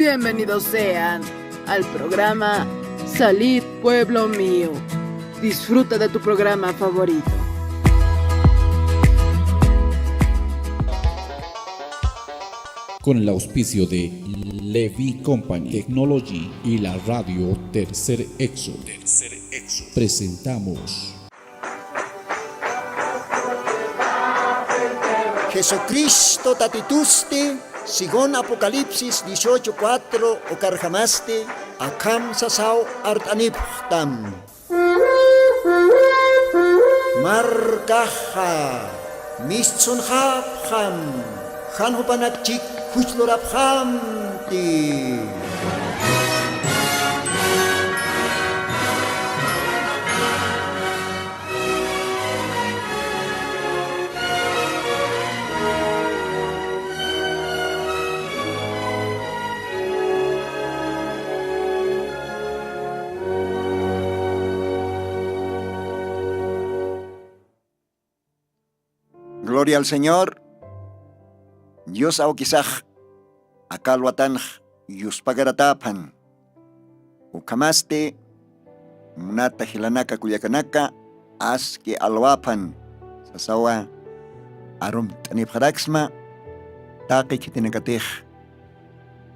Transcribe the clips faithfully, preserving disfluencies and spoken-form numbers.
Bienvenidos sean al programa Salid, pueblo mío. Disfruta de tu programa favorito. Con el auspicio de Levy Company Technology y la radio Tercer Éxodo, presentamos Jesucristo Tatitusti, según Apocalipsis dieciocho cuatro, ukarjamasti akham sasaw art'anipxtam. Markaxa mistsunxapxam, jan jupanak chik juchlurapxamti. Gloria al Señor. Dios awkisax aka alwatanx yuspagaratapxan. Ukhamasti munata jilanaka kullakanaka, aski alwapxan sasawa arumt'anipxaraksma taqi khitinakatix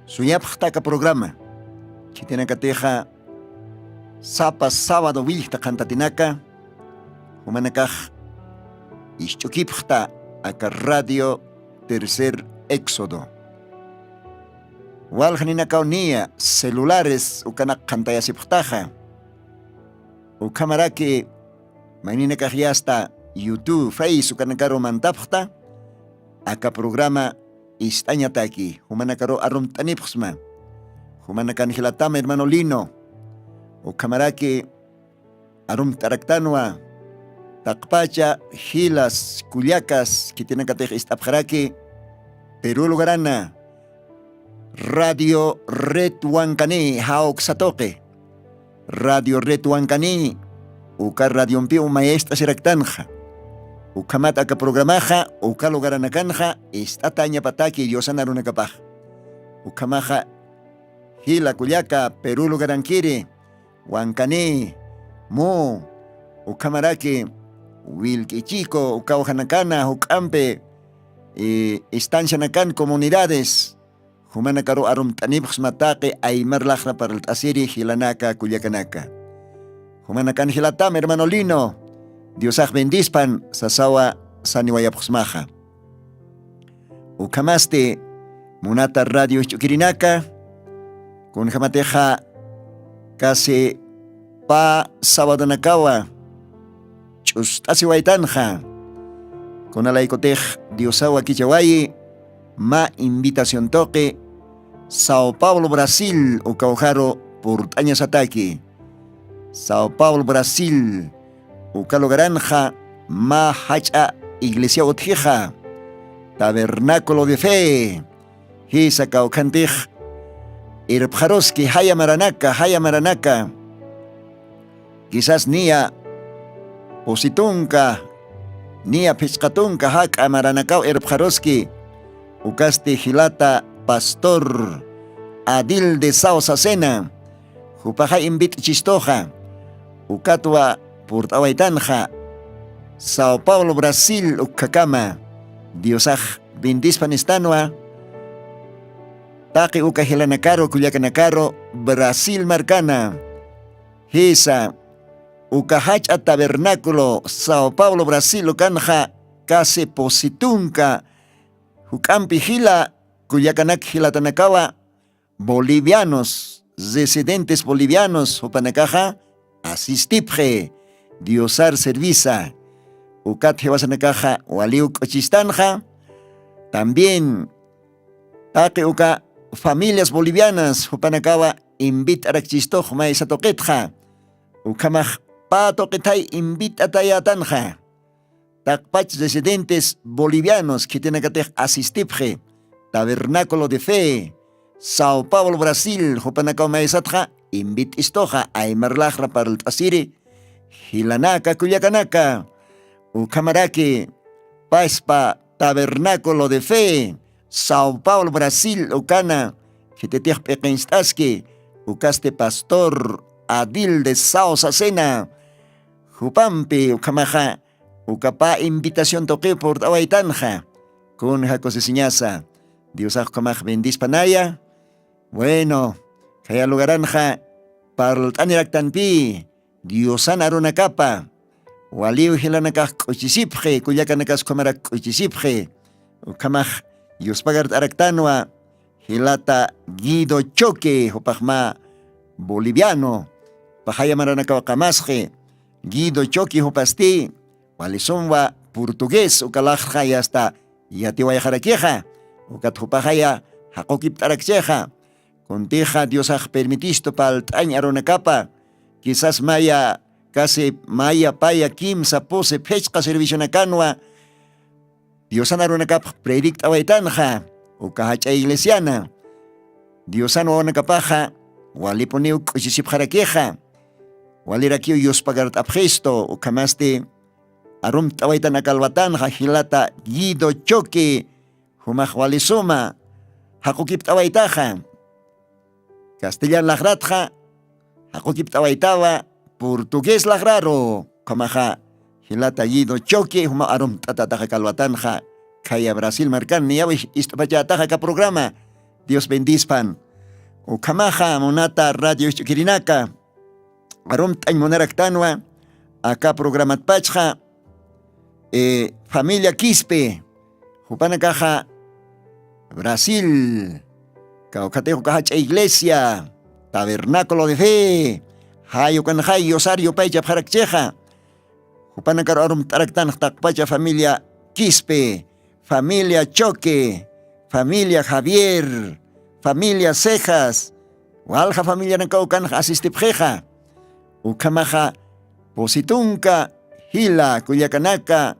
suyapxta aka programa. Khitinakatixa sapa sábado willjta qhantatinaka, jumanakax isch'ukipxta aka radio Tercer Éxodo. Walja ninakaw niya celulares ukanak qhantayasipxtaxa. Ukhamaraki mayninakax yasta YouTube, Face ukanakaru mantapxta, aka programa ist'añataki, jumanakaru arumt'anipxsma. Jumanakan jilatam hermano Lino, ukhamaraki arumt'araktanwa, taqpacha jilas kullakas khitinakatix ist'apxaraki, Perú lugarana, Radio Red Wankani, jawksa tuqi. Radio Red Wankani, uka radiompiw mayist'asiraktanxa. Ukhamat aka programaxa uka lugaranakanxa ist'atañapataki Diosana runakapax. Ukhamaxa jila kullaka Perú lugarankiri, Wankani, Mu, ukhamaraki Willk'ichiku, uka ujanakana juk'ampi, eh, estancianakan comunidades, jumanakaru arumt'anipxsma taqi aymar laxra parlt'asiri jilanaka kullakanaka. Jumanakan jilatam hermano Lino, Diosax bendispan sasawa saniwayapxsmaxa. Ukhamasti munata radio isch'ukirinaka, kunjamatixa casi pä sabadonakawa ch'ust'asiwaytanxa. Kunalaykutix Diosawa kichawayi, mä invitación tuqi Sao Paulo, Brasil, uka ujaru purt'añasataki. Sao Paulo, Brasil, uka lugaranxa mä jach'a iglesia utjixa, Tabernáculo de Fe. Jisa kawkhantix irpxaruski jaya maranaka, jaya maranaka. Quizás niya pusi tunka, niya phichqa tunka jak'a maranakaw irpxaruski, ukasti jilata pastor Adil de Sao Sacena, jupaxa invit'chistuxa, ukatwa purt'awaytanxa Sao Paulo, Brasil ukkakama. Diosax bendispan istanwa, taqi uka jilanakaru kullakanakaru Brasil markana. Jisa, uka jach'a tabernáculo Sao Paulo, Brasil ukanxa casi pusi tunka juk'ampi jila kullakanak jilatanakawa bolivianos, residentes bolivianos jupanakaxa asistipxi Diosar servisa. Ukat jiwasanakaxa waliw k'uchistanxa. También taqi uka familias bolivianas jupanakawa invit'arakchistux maysa tuqitxa. Ukhamax pä tuqithay invit'atayätanxa. Taqpach residentes bolivianos khitinakatix asistipxi Tabernáculo de Fe, Sao Paulo, Brasil, jupanakaw maysatxa invit'istuxa aymar laxra parlt'asiri jilanaka kullakanaka. Ukhamaraki paspa Tabernáculo de Fe, Sao Paulo, Brasil ukana Khititix p'iqincht'aski ukasti pastor adil de sao sasina jupampi ukhamaxa ukapä invitación tuqiw purt'awaytanxa. Kunja kusisiñasa diosax ukhamax bendispanaya. Bueno, khaya lugaranxa parlt'aniraktanpï diosan arunakapa waliw jilanakax k'uchisipxi kullakanakas ukhamarak k'uchisipxi. Ukhamax yuspagart'araktanwa jilata guido choque jupaxma boliviano paxaya maranakaw qamasxi guido choque jupasti walisumwa portugués ukalaxtxa yasta yatiwayxarakixa. Ukat jupaxaya jaqukipt'arakchixa kuntixa diosax permitistu palt'añ arunakapa kisas maya kasi maya paya kimsa pusi phichqa servicionakanwa diosan arunakapx predict'awaytanxa uka jach'a iglesiana diosan wawanakapaxa walipuniw k'uchisipxarakixa walirakiw yuspagart'apxistu ukhamasti arumt'awaytan aka alwatanxa jilata guido choque jumax walisuma jaqukipt'awaytaxa castellan laqratxa jaqukipt'awaytawa portugués laqraru ukhamaxa jilata guido choque juma arumt'atataxa kalwatanxa khaya brasil markan niyawi ist'upachataxa ka programa dios bendispan. Ukhamaxa munata radio isch'ukirinaka arumt'añ munaraktanwa aka programatpachxa familia quispe jupanakaxa brasil kawkhatix uka jach'a iglesia tabernaculo de fe jayukanxay yusar yupaychapxarakchixa jupanakaru arumt'araktanx taqpacha familia quispe familia choque familia javier familia cejas walja familianakaw kanx asistipxixa. Ukhamaxa pusi tunka jila kullakanaka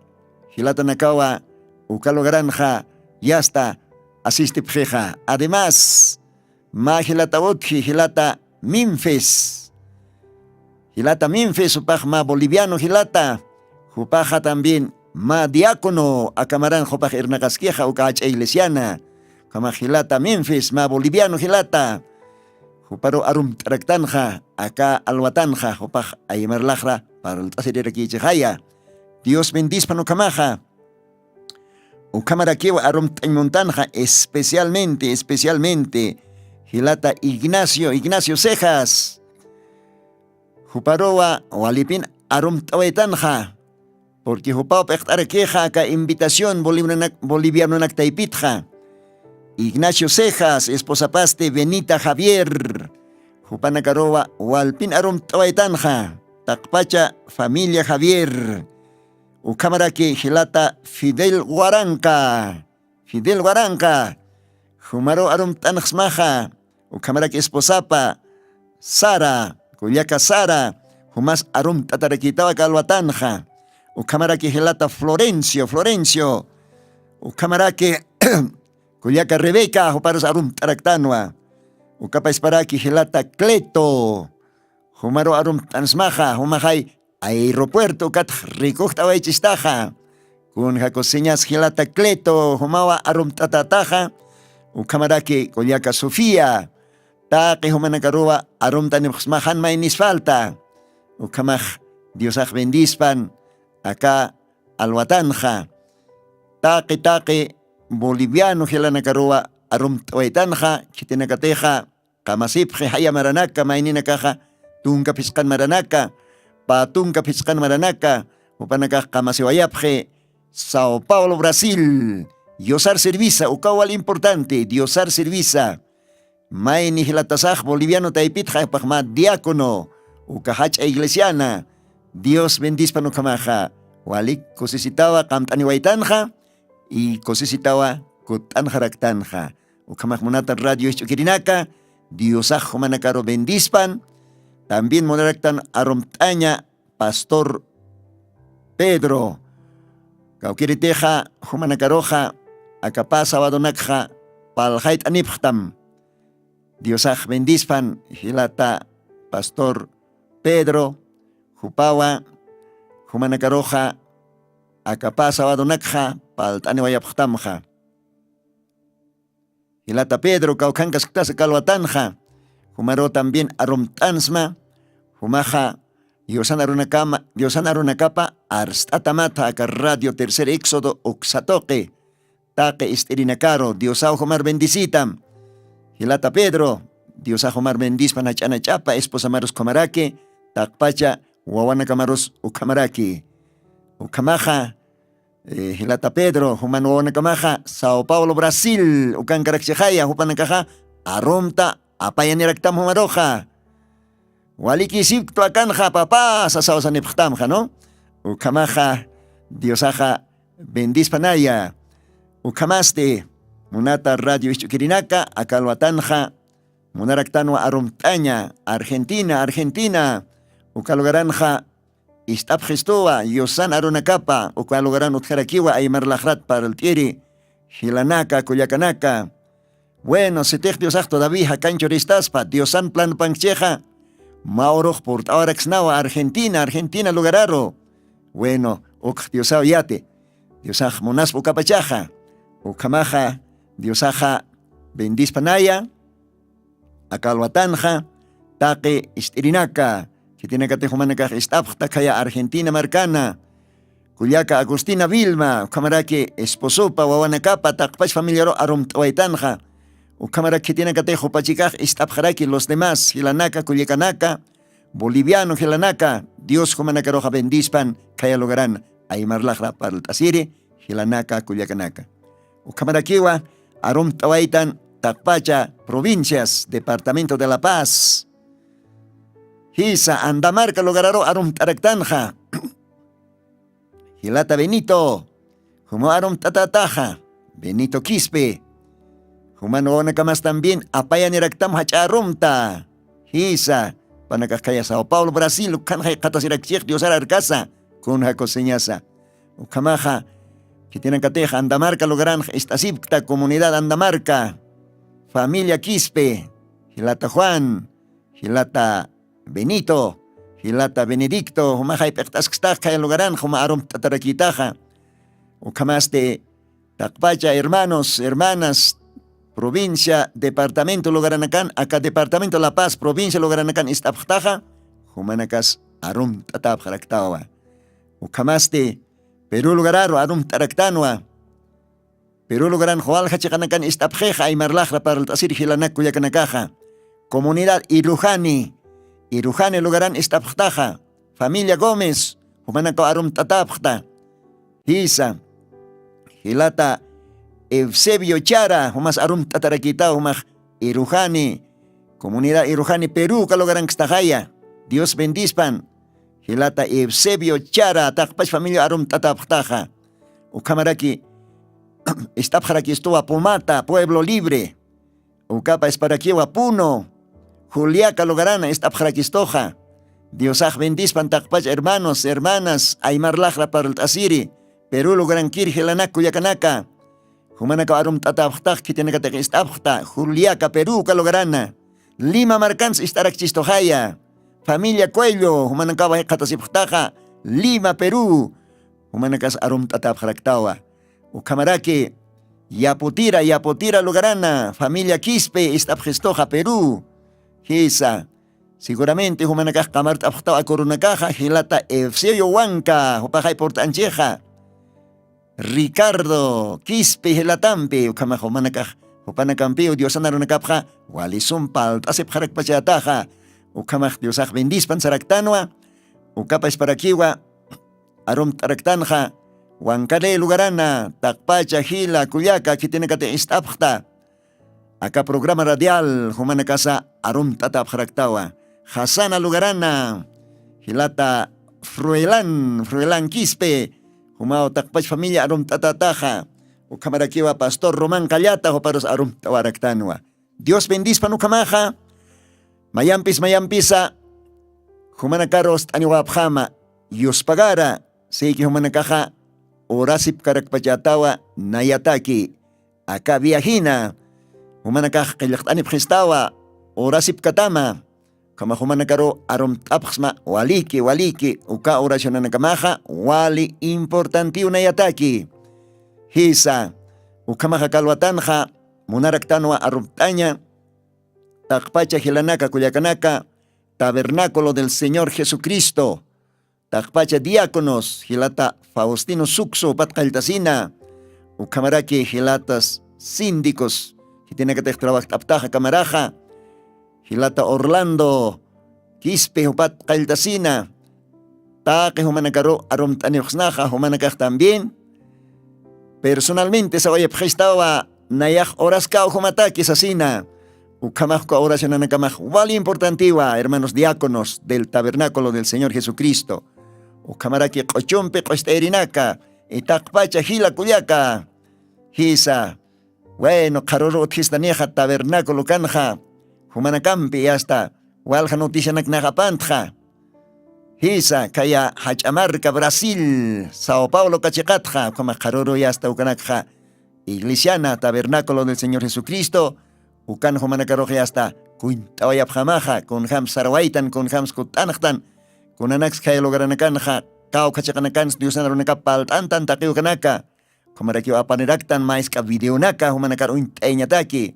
jilatanakawa uka lugaranxa yasta asistipxixa además mä jilata utji jilata memfis jilata memfis jupax mä boliviano jilata jupaxa también mä diácono akamaran jupax irnaqaskixa uka jach'a iglesiana ukhamax jilata memfis mä boliviano jilata juparu arumt'araktanxa aka alwatanxa jupax aymarlaxra parlt'asirirakïchixaya. Dios bendispan ukhamaxa ukhamarakiw arumt'añ muntanxa especialmente especialmente jilata ignacio ignacio cejas juparuwa walipin arumt'awaytanxa porque jupaw p'iqt'arakixa aka invitación bolivianonak taypitxa ignacio cejas esposapasti benita javier jupanakaruwa walpin arumt'awaytanxa taqpacha familia javier ukhamaraki jilata fidel waranqa fidel waranqa jumaruw arumt'anxsmaxa ukhamaraki esposapa sara kullaka sara jumas arumt'atarakïtawa kalwatanxa ukhamaraki jilata florencio florencio ukhamaraki kullaka rebeca juparus arumt'araktanwa ukapasparaki jilata cleto jumaruw arumt'ansmaxa jumaxay aeropuerto ukatx rikujt'awaychistaxa kunja kusiñas jilata cleto jumawa arumt'atataxa ukhamaraki kullaka sofía taqi jumanakaruwa arumt'anipxsmaxan maynis falta ukhamax diosax bendispan aka alwatanxa taqi taqi boliviano jilanakaruwa arumt'awaytanxa khitinakatixa qamasipxi jaya maranaka mayninakaxa tunka phisqan maranaka pä tunka phisqan maranaka jupanakax qamasiwayapxi sao paulo brasil yusar servisa ukaw wal importante diosar servisa mayni jilatasax boliviano taypitxa jupaxma diácono uka jach'a iglesiana dios bendispan ukhamaxa walik kusisitawa qamt'aniwaytanxa y kusisitawa kutt'anxaraktanxa ukhamax munata radio isch'ukirinaka diosax jumanakaru bendispan también munaraktan arumt'aña pastor pedro kawkiritixa jumanakaruxa akapä sabadonakxa paljayt'anipxtam diosax bendispan jilata pastor pedro jupawa jumanakaruxa akapä sabadonakxa palt'aniwayapxtamxa Jilata Pedro kawkhankasktas kalwatanxa. Jumaru también arumt'ansma. Jumaxa diosana runakama diosana runakapa arst'atamatha aka radio tercer éxodo uksatuqi. Taqi ist'irinakaru diosaw jumar bendicitam. Jilata Pedro, diosax jumar bendispan jach'anach'apa esposamarus ukhamaraki, taqpacha wawanakamarus ukhamaraki. Ukhamaxa jilata Pedro juman wawanakamaxa sao paulo brasil ukankarakchixaya jupanakaxa arumta apayaniraktam jumaruxa. Walikisipktu akanxa papasa sawsanipxtamxa no. Ukhamaxa diosaxa bendispanaya. Ukhamasti munata radio isch'ukirinaka akalwatanxa munaraktanwa arumt'aña argentina argentina. Uka lugaranxa ist'apxistuwa yusan arunakapa uka lugaran utjarakiwa aymar laqrat parlt'iri. Jilanaka kullakanaka. Bueno sitix diosax todavía jakanchuristaspa diosan planpankchixa. Mä urux purt'awaraksnawa argentina argentina lugararu. Bueno ukx diosaw yati diosax munaspa ukapachaxa. Ukhamaxa diosaxa bendispanaya. Akalwatanxa taqi ist'irinaka khitinakatix jumanakax ist'apxta khaya argentina markana. Kullaka agustina vilma ukhamaraki esposopa wawanakapa taqpach familiaru arumt'awaytanxa. Ukhamaraki khitinakatix jupachikax ist'apxaraki los demás jilanaka kullakanaka boliviano jilanaka dios jumanakaruxa bendispan khaya lugaran aymarlaxra parlt'asiri jilanaka kullakanaka. Ukhamarakiwa arumt'awaytan taqpacha provincias departamento de la paz. Jisa andamarka lugararu arumt'araktanxa. Jilata benito jumaw arumt'atataxa benito quispe. Juman wawanakamas también apayaniraktam jach'a arumta. Jisa panakaxkaya sao paulo brasil ukhanxa iqhatasirakchix diosar arkasa kunja coseñasa. Ukhamaxa khitinakatix andamarka lugaranx ist'asipkta comunidad andamarka familia quispe jilata juan jilata benito jilata benedicto jumaxay p'iqt'askstax khaya lugaranx juma arumt'atarakitaxa. Ukhamasti taqpacha hermanos hermanas provincia departamento lugaranakan aka departamento la paz provincia lugaranakan ist'apxtaxa jumanakas arumt'atapxaraktawa. Ukhamasti perú lugararu arumt'araktanwa. Perú lugaran juwalja chiqanakan ist'apxixa aymarlaxra parlt'asir jilanak kullakanakaxa. Comunidad irujani irujani lugaran ist'apxtaxa familia gómez jumanakaw arumt'atapxta. Jisa jilata eusebio chara jumas arumt'atarakitaw jumax irujani comunidad irujani peruka lugarankistaxaya. Dios bendispan jilata eusebio chara taqpach familia arumt'atapxtaxa. Ukhamaraki ist'apxarakistuwa pumata pueblo libre. Ukapa isparakiwa puno juliaka lugarana ist'apxarakistuxa. Diosax bendispan taqpach hermanos hermanas aymarlaxra parlt'asiri perú lugarankir jilanak kullakanaka. Jumanakaw arumt'atapxtax khitinakatix ist'apxta juliaka perú uka lugarana lima markans ist'arakchistuxaya. Familia cuello jumanakawa jikxatasipxtaxa lima perú jumanakas arumt'atapxaraktawa. Ukhamaraki yaputira yaputira lugarana familia quispe ist'apxistuxa perú. Jisa seguramente jumanakax qamart'apxtaw akurunakaxa jilata eusebio wanka jupaxay purt'anchixa. Ricardo quispe jilatampi ukhamax jumanakax jupanakampiw diosana runakapxa walisum palt'asipxarakpachätaxa. Ukhamax diosax bendispan saraktanwa. Ukapa isparakiwa arumt'araktanxa wankaley lugarana taqpacha jila kullaka khitinakatix ist'apxta. Aka programa radial jumanakasa arumt'atapxaraktawa jasana lugarana jilata fruelan fruelan quispe jumaw taqpach familia arumt'atataxa. Ukhamarakiwa pastor roman qallata juparus arumt'awaraktanwa. Dios bendispan ukhamaxa. Mayampis mayampisa jumanakaru st'aniwapxama yuspagara siki jumanakaxa urasipkarakpachatawa nayataki aka viajina jumanakax qillqt'anipxistawa urasipkatama. Ukhama jumanakaru arumt'apxsma waliki waliki uka oracionanakamaxa wali importantiw nayataki. Jisa ukhamaxa kalwatanxa munaraktanwa arupt'aña taqpacha jilanaka kullakanaka, tabernáculo del Señor Jesucristo, taqpacha diáconos jilata Faustino Suxo jupat qalltasina, ukhamaraki jilatas síndicos, khitinakatix trabajt'aptaxa kamaraxa, jilata Orlando Quispe jupat qalltasina, taqi jumanakaru arumt'aniwxsnaxa jumanakax también personalmente sawayapxistawa nayax horaskaw jumataki sasina. Ukhamax uka oracionanakamax wali importantiwa hermanos diáconos del tabernáculo del Señor Jesucristo, ukhamaraki q'uchumpi q'ust'ayrinaka itaqpacha jila kullaka. Jisa, bueno qharuru utjistanixa tabernáculo kanxa jumanakampi yasta walja noticianaknax apantxa. Jisa khaya jach'a marka brasil sao paulo kachiqatxa ukhama qharuru yasta ukanakxa iglesiana tabernáculo del señor jesucristo. Ukan jumanakarux yasta kuñt'awayapxamaxa kunjams sarwaytan kunjams kutt'anxtan. Kunanaks khaya lugaranakanxa kawkha chiqanakansa diosan arunakap palt'antan taqi ukanaka. Ukhamarakiw apaniraktan mask'a videonaka jumanakar uñt'ayañataki.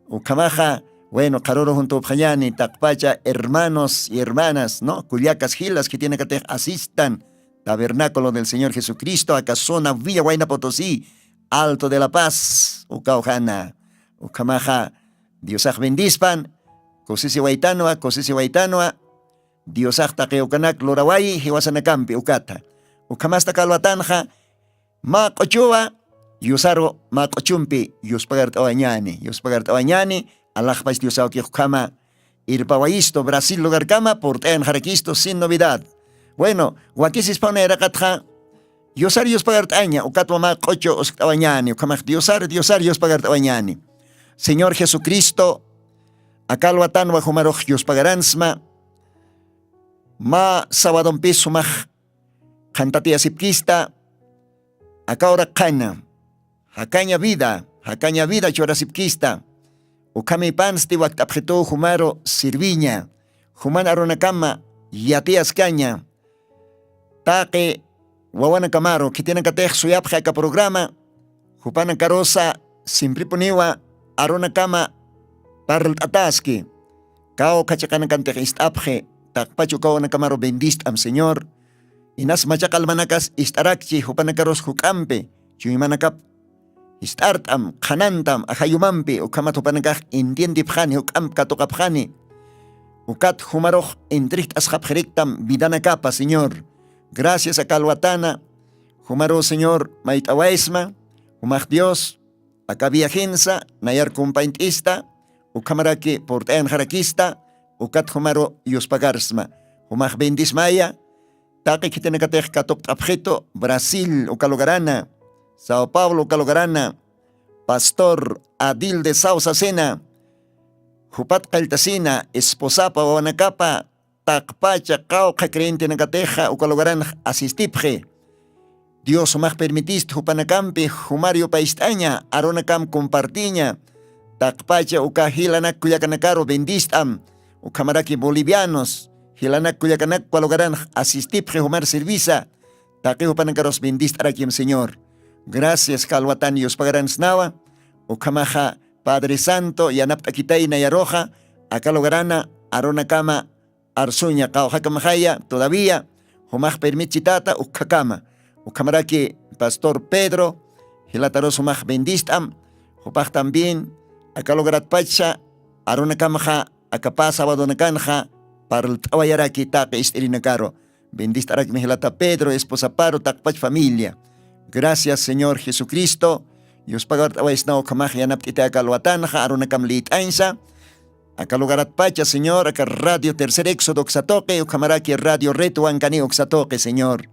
Ukhamaxa, bueno qharuru juntupxañani taqpacha hermanos y hermanas no kullakas jilas khitinakatix asistan tabernáculo del señor jesucristo aka zona villa wayna potosí, alto de la paz ukawjana. Ukhamaxa, diosax bendispan. Kusisiwaytanwa kusisiwaytanwa. Diosax taqi ukanak luraway jiwasanakampi ukata. Ukhamasta kalwatanxa, mä q'uchuwa yusaru mä q'uchumpi yuspagart'awañani yuspagart'awañani. Alaxpach diosawkix ukhama. Irpawayistu brasil lugarkama purt'ayanxarakistu sin novedad. Bueno, wakisispawnayaraqatxa, yusar yuspagart'aña ukatwa mä q'uchu uskt'awañani ukhamax diosar diosar yuspagart'awañani. Señor jesucristo, akalwatanwa jumarux yuspagaransma. Mä sawadompis sumax qhantatiyasipkista. Akawra qhana jakaña vida jakaña vida churasipkista. Ukhamipansti wakt'apxitu jumaru sirviña juman arunakama yatiyaskaña. Taqi wawanakamaru khitinakatix suyapxi aka programa jupanakarusa simpripuniwa arunakama parlt'ataski. Kawkha chiqanakantix ist'apxi taqpach ukawanakamaru bendist'am señor. Inas macha q'almanakas ist'arakchi jupanakarus juk'ampi chuymanakap ist'art'am qhanantam ajayumampi ukhamat jupanakax entiendipxani juk'amp katuqapxani. Ukat jumarux intrixt'asxapxiriktam vidanakapa señor. Gracias akalwatana. Jumaru señor mayt'awaysma. Jumax dios aka viajensa nayar kumpañt'ista ukhamaraki purt'ayanxarakista. Ukat jumaru yuspagarsma. Jumax bendismaya. Taqi khitinakatix katuqt'apxitu brasil uka lugarana, sao paulo uka lugarana, pastor adil de sausasina, jupat qalltasina esposapa wawanakapa taqpacha qawqha creyentenakatixa uka lugaranx asistipxi. Dios jumax permitist jupanakampi jumar yupayst'aña arunakam compartiña. Taqpacha uka jilanak kullakanakaru bendist'am. Ukhamaraki bolivianos jilanak kullakanak uka lugaranx asistipxi jumar servisa. Taqi jupanakarus bendist'arakim señor. Gracias kalwatan yuspagaransnawa. Ukhamaxa padre santo yanapt'akitayna yaruxa aka lugarana arunakama arsuña qawxakamaxaya todavía jumax permitchitata ukhakama. Ukhamaraki pastor pedro jilatarus jumax bendist'am. Jupax también aka logratpacha arunakamaxa aka pä sabadonakanxa parlt'awayaraki taqi ist'irinakaru. Bendist'arakmi jilata pedro esposaparu taqpach familia. Gracias señor jesucristo. Yuspagart'awaysnaw ukhamax yanapt'iti aka alwatanxa arunakam lït'añsa. Aka lugaratpacha señor aka radio tercer éxodo uksatuqi ukhamaraki radio retuwan kani uksatuqi señor.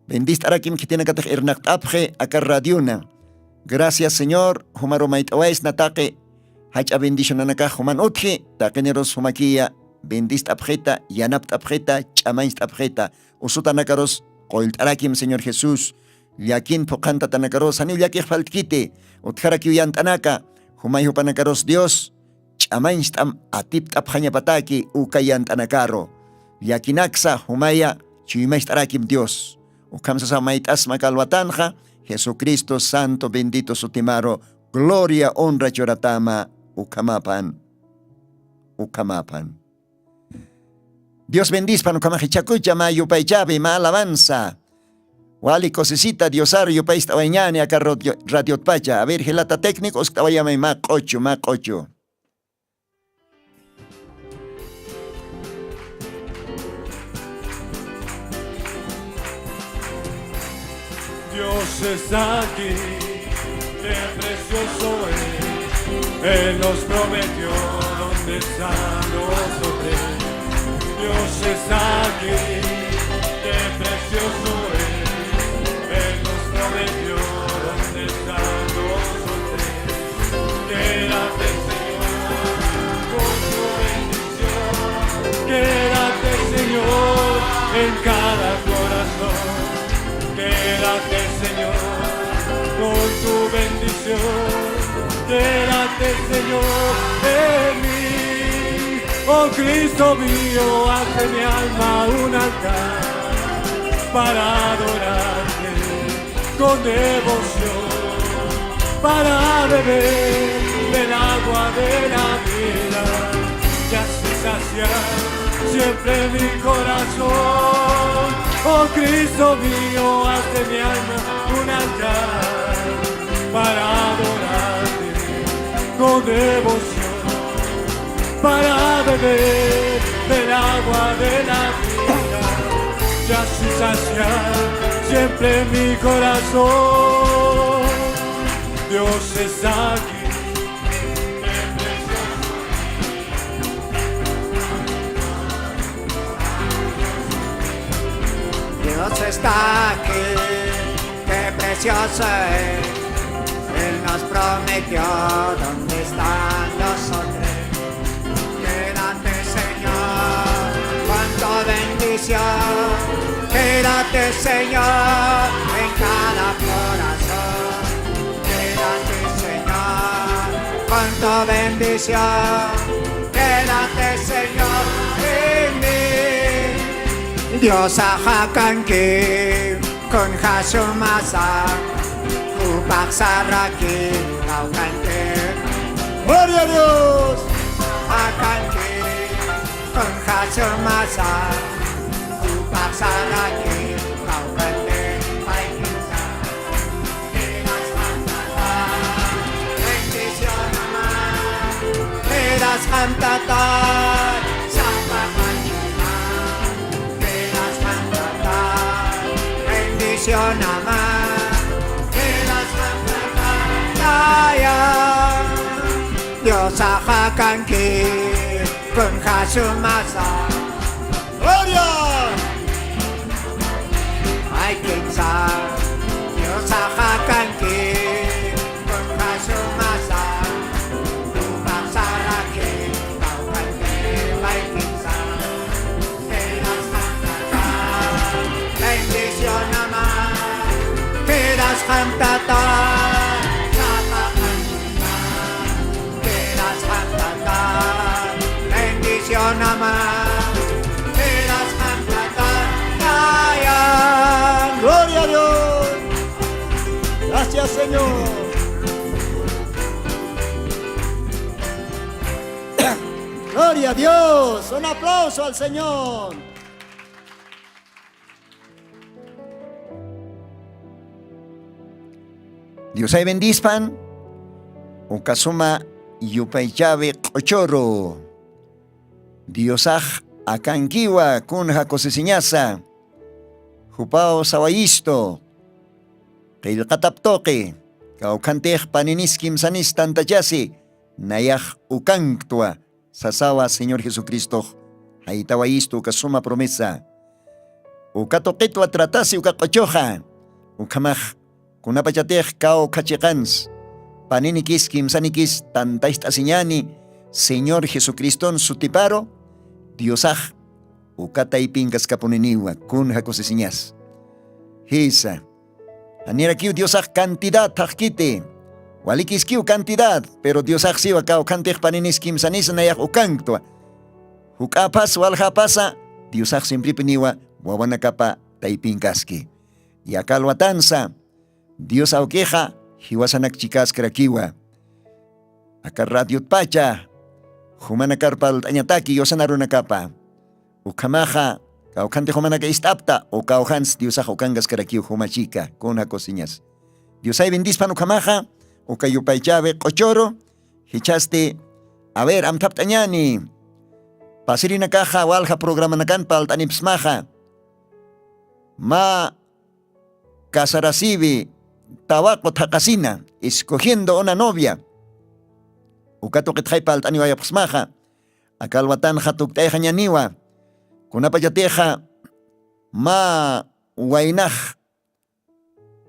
Bendist'arakim khitinakatix irnaqt'apxi aka radiona. Gracias señor jumaru mayt'awaysna taqi jach'a bendicionanakax juman utji. Taqinirus jumakiya bendist'apxita yanapt'apxita ch'amañcht'apxita. Usutanakarus qullt'arakim señor jesús. Llakin phuqhantatanakarus janiw llakix faltkiti. Utjarakiw yant'anaka jumay jupanakarus dios ch'amañcht'am atipt'apxañapataki uka yant'anakaru. Llakinaksa jumaya chuymacht'arakim dios. Ukham sasa mayt'asma kalwatanxa jesucristo santo bendito sutimaru. Gloria, honra churatama, ukhamapan, ukhamapan. Dios bendispan, ukhamax jichhakucha mä yupaychapi, mä alabanza. Wali kusisita Diosar yupayst'awayñani aka radio-, radiotpacha. A ver, jilata técnico, uskt'awayamay mä q'uchu, mä q'uchu. Dios está aquí, qué precioso es. Él nos prometió dónde están los hombres. Dios está aquí, qué precioso es. Él nos prometió dónde están los hombres. Quédate, Señor, con tu bendición. Quédate, Señor, en cada corazón. Quédate, Señor, con tu bendición. Quédate, Señor, en mí. Oh Cristo mío, haz de mi alma un altar para adorarte con devoción, para beber del agua de la vida y así saciar siempre mi corazón. Oh Cristo mío, haz de mi alma un altar para adorarte con devoción, para beber del agua de la vida y así saciar siempre mi corazón. Dios está aquí. Dios está aquí, qué precioso es. Él nos prometió dónde están los hombres. Quédate, Señor, con tu bendición. Quédate, Señor, en cada corazón. Quédate, Señor, con tu bendición. Quédate, Señor, en mí. Diosax akanki, kunja sumasa, jupax saraki, kawkhanti. Gloria a Dios. Akanki, kunja sumasa, jupax saraki, kawkhanti, pay kimsa. Bendición, amén. Quedas cantata, sapa panchina. Quedas cantata, bendición, amén. Quedas cantata, ya. Diosax akanki, kunja sumasa. Gloria. Ay, kimsa, Diosax akanki, kunja sumasa, jupax saraki, kawkhanti, ay, kimsa, quedas cantata, bendición, amén, quedas cantata, sapa panchina. Quedas cantata, bendición, amén. Quedas cantata, ya. Gloria a Dios. Gracias, Señor. Gloria a Dios. Un aplauso al Señor. Diosay bendispan, uka suma yupaychawi q'uchuru. Diosax akankiwa kunja kusisiñasa. Jupaw sawayistu. Qillqatap tuqi. Kawkhantix paninis kimsanis tantachasi. Nayax ukanktwa. Sasawa Señor Jesucristox, jaytawayistu uka suma promesa. Uka tuqitwa tratasi uka q'uchuxa. Ukhamax kunapachatix kawkha chiqans, paninikis kimsanikis tantacht'asiñani Señor Jesucriston sutiparu, Diosax uka taypinkaskapuniniwa kunja kusisiñas. Jisa. Janirakiw Diosax cantidad thaqkiti. Walikiskiw cantidad, pero Diosax siwa kawkhantix paninis kimsanis nayax ukanktwa. Juk'apas waljapasa, Diosax siempripiniwa wawanakapa taypinkaski. Yakalwatansa, Dios awkixa jiwasanak chikaskarakiwa. Aka radiotpacha jumanakar parlt'añataki yusan arunakapa. Ukhamaxa kawkhanti jumanaka ist'apta ukawjans diosax ukankaskarakiw jumachika kuna kusiñas. Diosay bendispan ukhamaxa. Uka yupaychawi q'uchuru jichhasti. A ver amthapt'añani. Pasirinakaxa walja programanakan palt'anipsmaxa. Mä casarasiwi tawaqu thaqasina escogiendo una novia. Uka tuqitxay palt'aniwayapxsmaxa. Akalwatanxa tukt'ayxañaniwa. Kunapachatixa mä waynax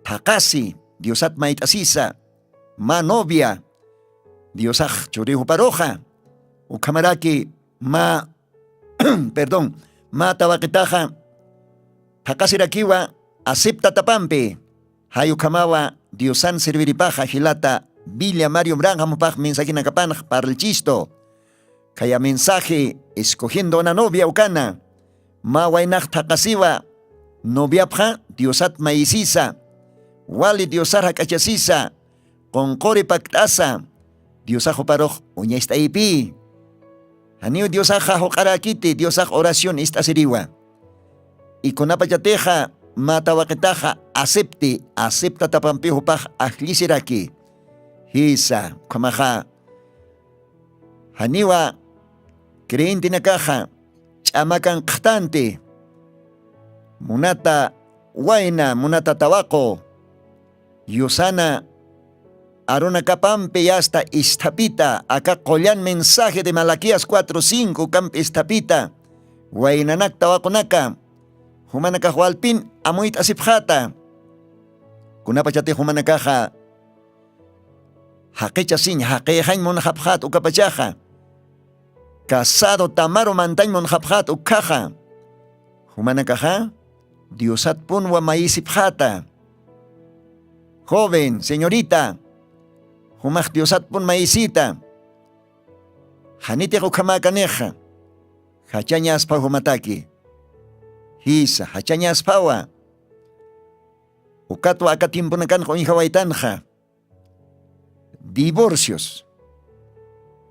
thaqasi diosat mayt'asisa mä novia diosax churiw juparuxa. Ukhamaraki mä perdón mä tawaqitaxa thaqasirakiwa aceptatapampi. Jay ukhamawa diosan serviripaxa jilata villa mario mranqam jupax mensajenakapanx parlchistu. Khaya mensaje escogiendo una novia ukana. Mä waynax thaqasiwa noviapxa diosat mayisisa wali diosar jak'achasisa qunquri pakt'asa diosax juparux uñacht'ayipï. Janiw diosaxa juq'aräkiti diosax oración ist'asiriwa. Ikunapachatixa mä tawaqitaxa acepti aceptatapampi jupax ajllisiraki. Jisa ukhamaxa janiwa creyentenakaxa ch'amakan qhtanti munata wayna munata tawaqu yusana arunakapampi yasta isthapita aka qullan mensaje de malaquías cuatro cinco ukampi isthapita waynanak tawaqunaka jumanakax walpin amuyt'asipxata. Kunapachatix jumanakaxa jaqichasiñ jaqixañ munxapxat ukapachaxa casado tamaru mantañ munxapxat ukhaxa jumanakaxa diosatpunwa mayisipxata. Joven señorita jumax diosatpun mayisita janitix ukhamäkanixa jachañasphaw jumataki. Jisa jachañasphawa. Ukatwa aka tiemponakanxa uñjawaytanxa divorcios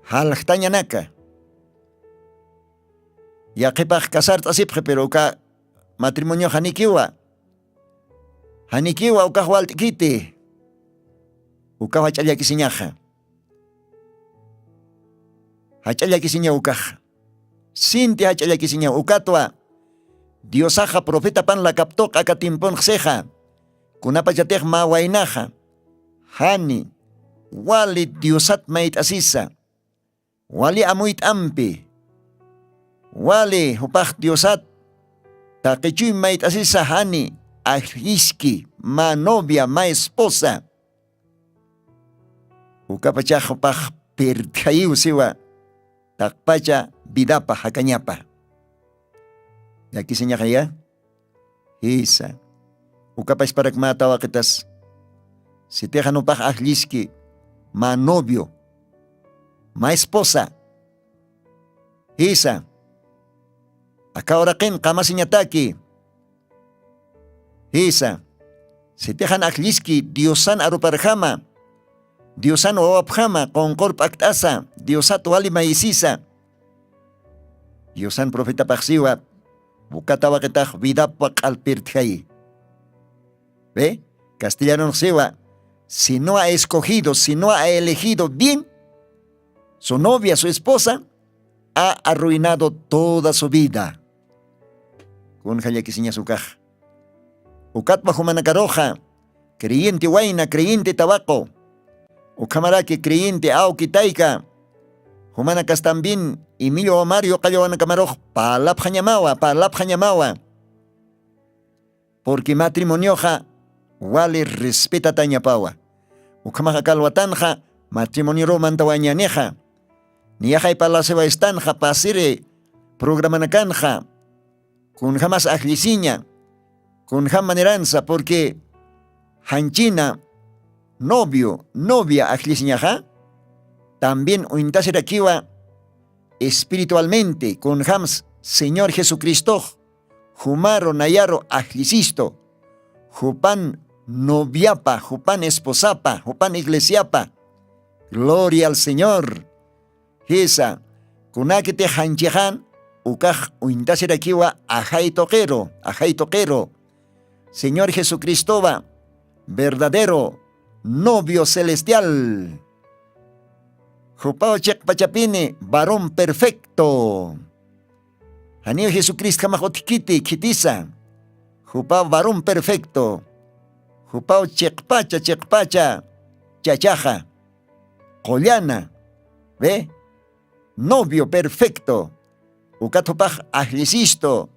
jaljtañanaka. Yaqhipax casart'asipxi pero uka matrimoniox janikiwa janikiwa ukax walt'kiti. Ukax jach'a llakisiñaxa jach'a llakisiñaw ukaxa. Sinti jach'a llakisiñaw ukatwa diosaxa profetapan lakaptuq aka timpunxsixa kunapachatix mä waynaxa jani wali diosat mayt'asisa wali amuyt'ampi wali jupax diosat taqichuy mayt'asisa jani ajlliski mä novia mä esposa ukapachax jupax pirtjayiw siwa taqpacha vidapa jakañapa. Llakisiñaxaya jisa ukapachparak mä tawaqitas sitixan jupax ajlliski mä novio mä esposa jisa aka uraqin qamasiñataki. Jisa sitixan ajlliski diosan aruparjama diosan wawapjama qunqur p'akt'asa diosat wali mayisisa. Diosan profetapaxsiwa uka tawaqitax vidapwa q'alpirtjayi. Ve castellanonxsiwa si no ha escogido si no ha elegido bien su novia su esposa ha arruinado toda su vida. Kunja llakisiñas ukax ukatpa jumanakaruxa creyente wayna creyente tawaqu ukhamaraki creyente awki tayka jumanakas también imillwa wamar yuqallawanakamarax parlapxañamawa parlapxañamawa. Porque matrimonioxa wali respetatañapawa. Ukhamaxa kalwatanxa matrimonioruw mantawañänixa niyaxay parlasiwastanxa pasiri programanakanxa kunjamas ajllisiña kunjam maneransa porque janchina novio novia ajllisiñaxa también uñtasirakiwa espiritualmente kunjams señor jesucristox jumaru nayaru ajllisistu jupan noviapa, jupan esposapa, jupan iglesiapa. Gloria al Señor. Jisa, kunakiti janchixan ukax uñtasirakiwa ajay tuqiru, ajay tuqiru. Señor Jesucristowa verdadero novio celestial. Jupaw chiqpachapini varón perfecto. Janiw Jesucristjamax utjkiti khitisa. Jupaw varón perfecto. Jupaw chiqpacha chiqpacha chachaxa, qullana, ve, novio perfecto. Ukat jupax ajllisistu.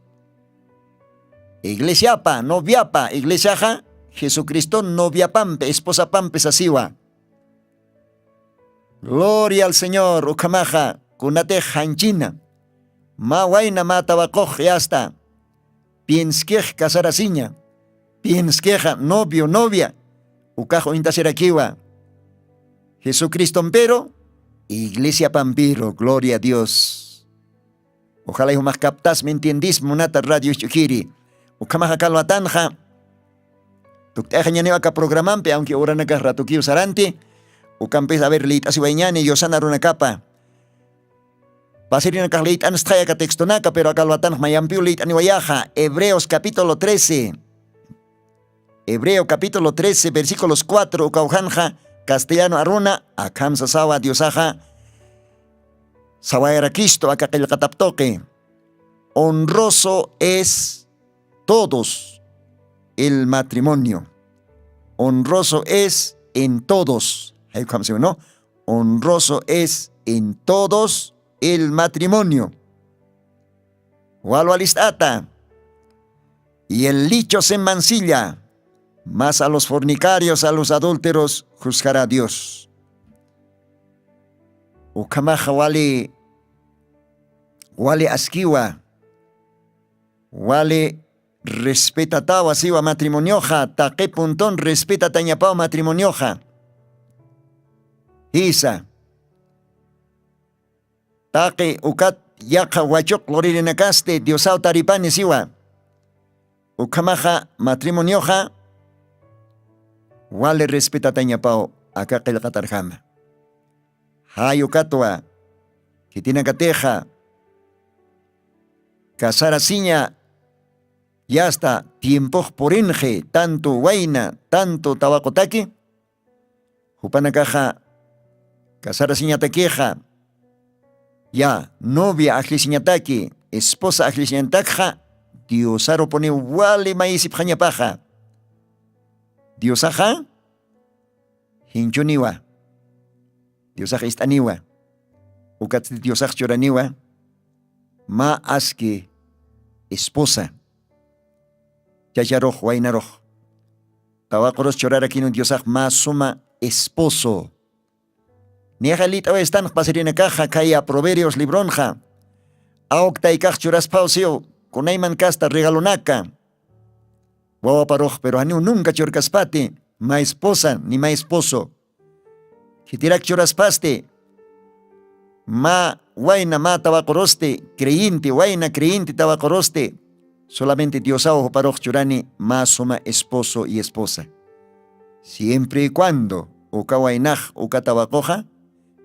Iglesiapa noviapa, iglesiaxa jesucristo noviapampi esposapampi sasiwa. Gloria al señor. Ukhamaxa kunatix janchina, mä wayna mä tawaqux yasta pienskix casarasiña, pienskixa novio novia ukax uñtasirakiwa jesucristompiru, iglesiapampiru. Gloria a dios. Uxalay jumax kaptas mintiendis munata radio isch'ukhiri. Ukhamaxa kalwatanxa tukt'ayxañaniw aka programampi awnki uranakax ratukiw saranti. Ukampis aver liyt'asiwayñani yusana runakapa. Pasirinakax liyt'anstxay aka textonaka pero aka alwatanx mayampiw liyt'aniwayaxa hebreos capítulo trece. Hebreo capítulo trece versículos cuatro ukawjanxa castellano aruna akham sasawa diosaxa sawayarakistu aka qillqataptuqi. Honroso es todos el matrimonio. Honroso es en todos. Jaykham siwno. Honroso es en todos el matrimonio. Walwalist'ata. Y el licho se mancilla, mas a los fornicarios a los adúlteros juzgará dios. Ukhamaxa wali wali askiwa. Wali respetatawa siwa matrimonioxa taqi puntun respetatañapaw matrimonioxa. Jisa. Taqi ukat yaqha wachuq luririnakasti diosaw taripani siwa. Ukhamaxa matrimonioxa wali respetatañapaw aka qillqatarjama. Jay ukatwa khitinakatixa casarasiña yasta tiempox purinxi tantu wayna tantu tawaqutaki. Jupanakaxa casarasiñatakixa ya novia ajllisiñataki esposa ajllisiñatakxa diosarupuniw wali mayisipxañapaxa. Diosaxa jinchuniwa. Diosax ist'aniwa. Ukatsti diosax churaniwa mä aski esposa chacharux waynarux. Tawaqurus churarakinu diosax mä suma esposo. Niyaxa lït'awayastanx pasirinakaxa khaya proverbios libronxa awk taykax churasphaw siw kunayman kasta regalonaka wawaparux pero janiw nunca churkaspati mä esposa ni mä esposo. Khitirak churaspasti mä wayna mä tawaqurusti creyente wayna creyente tawaqurusti solamente diosaw juparux churani mä suma esposo y esposa. Siempre y cuando uka waynax uka tawaquxa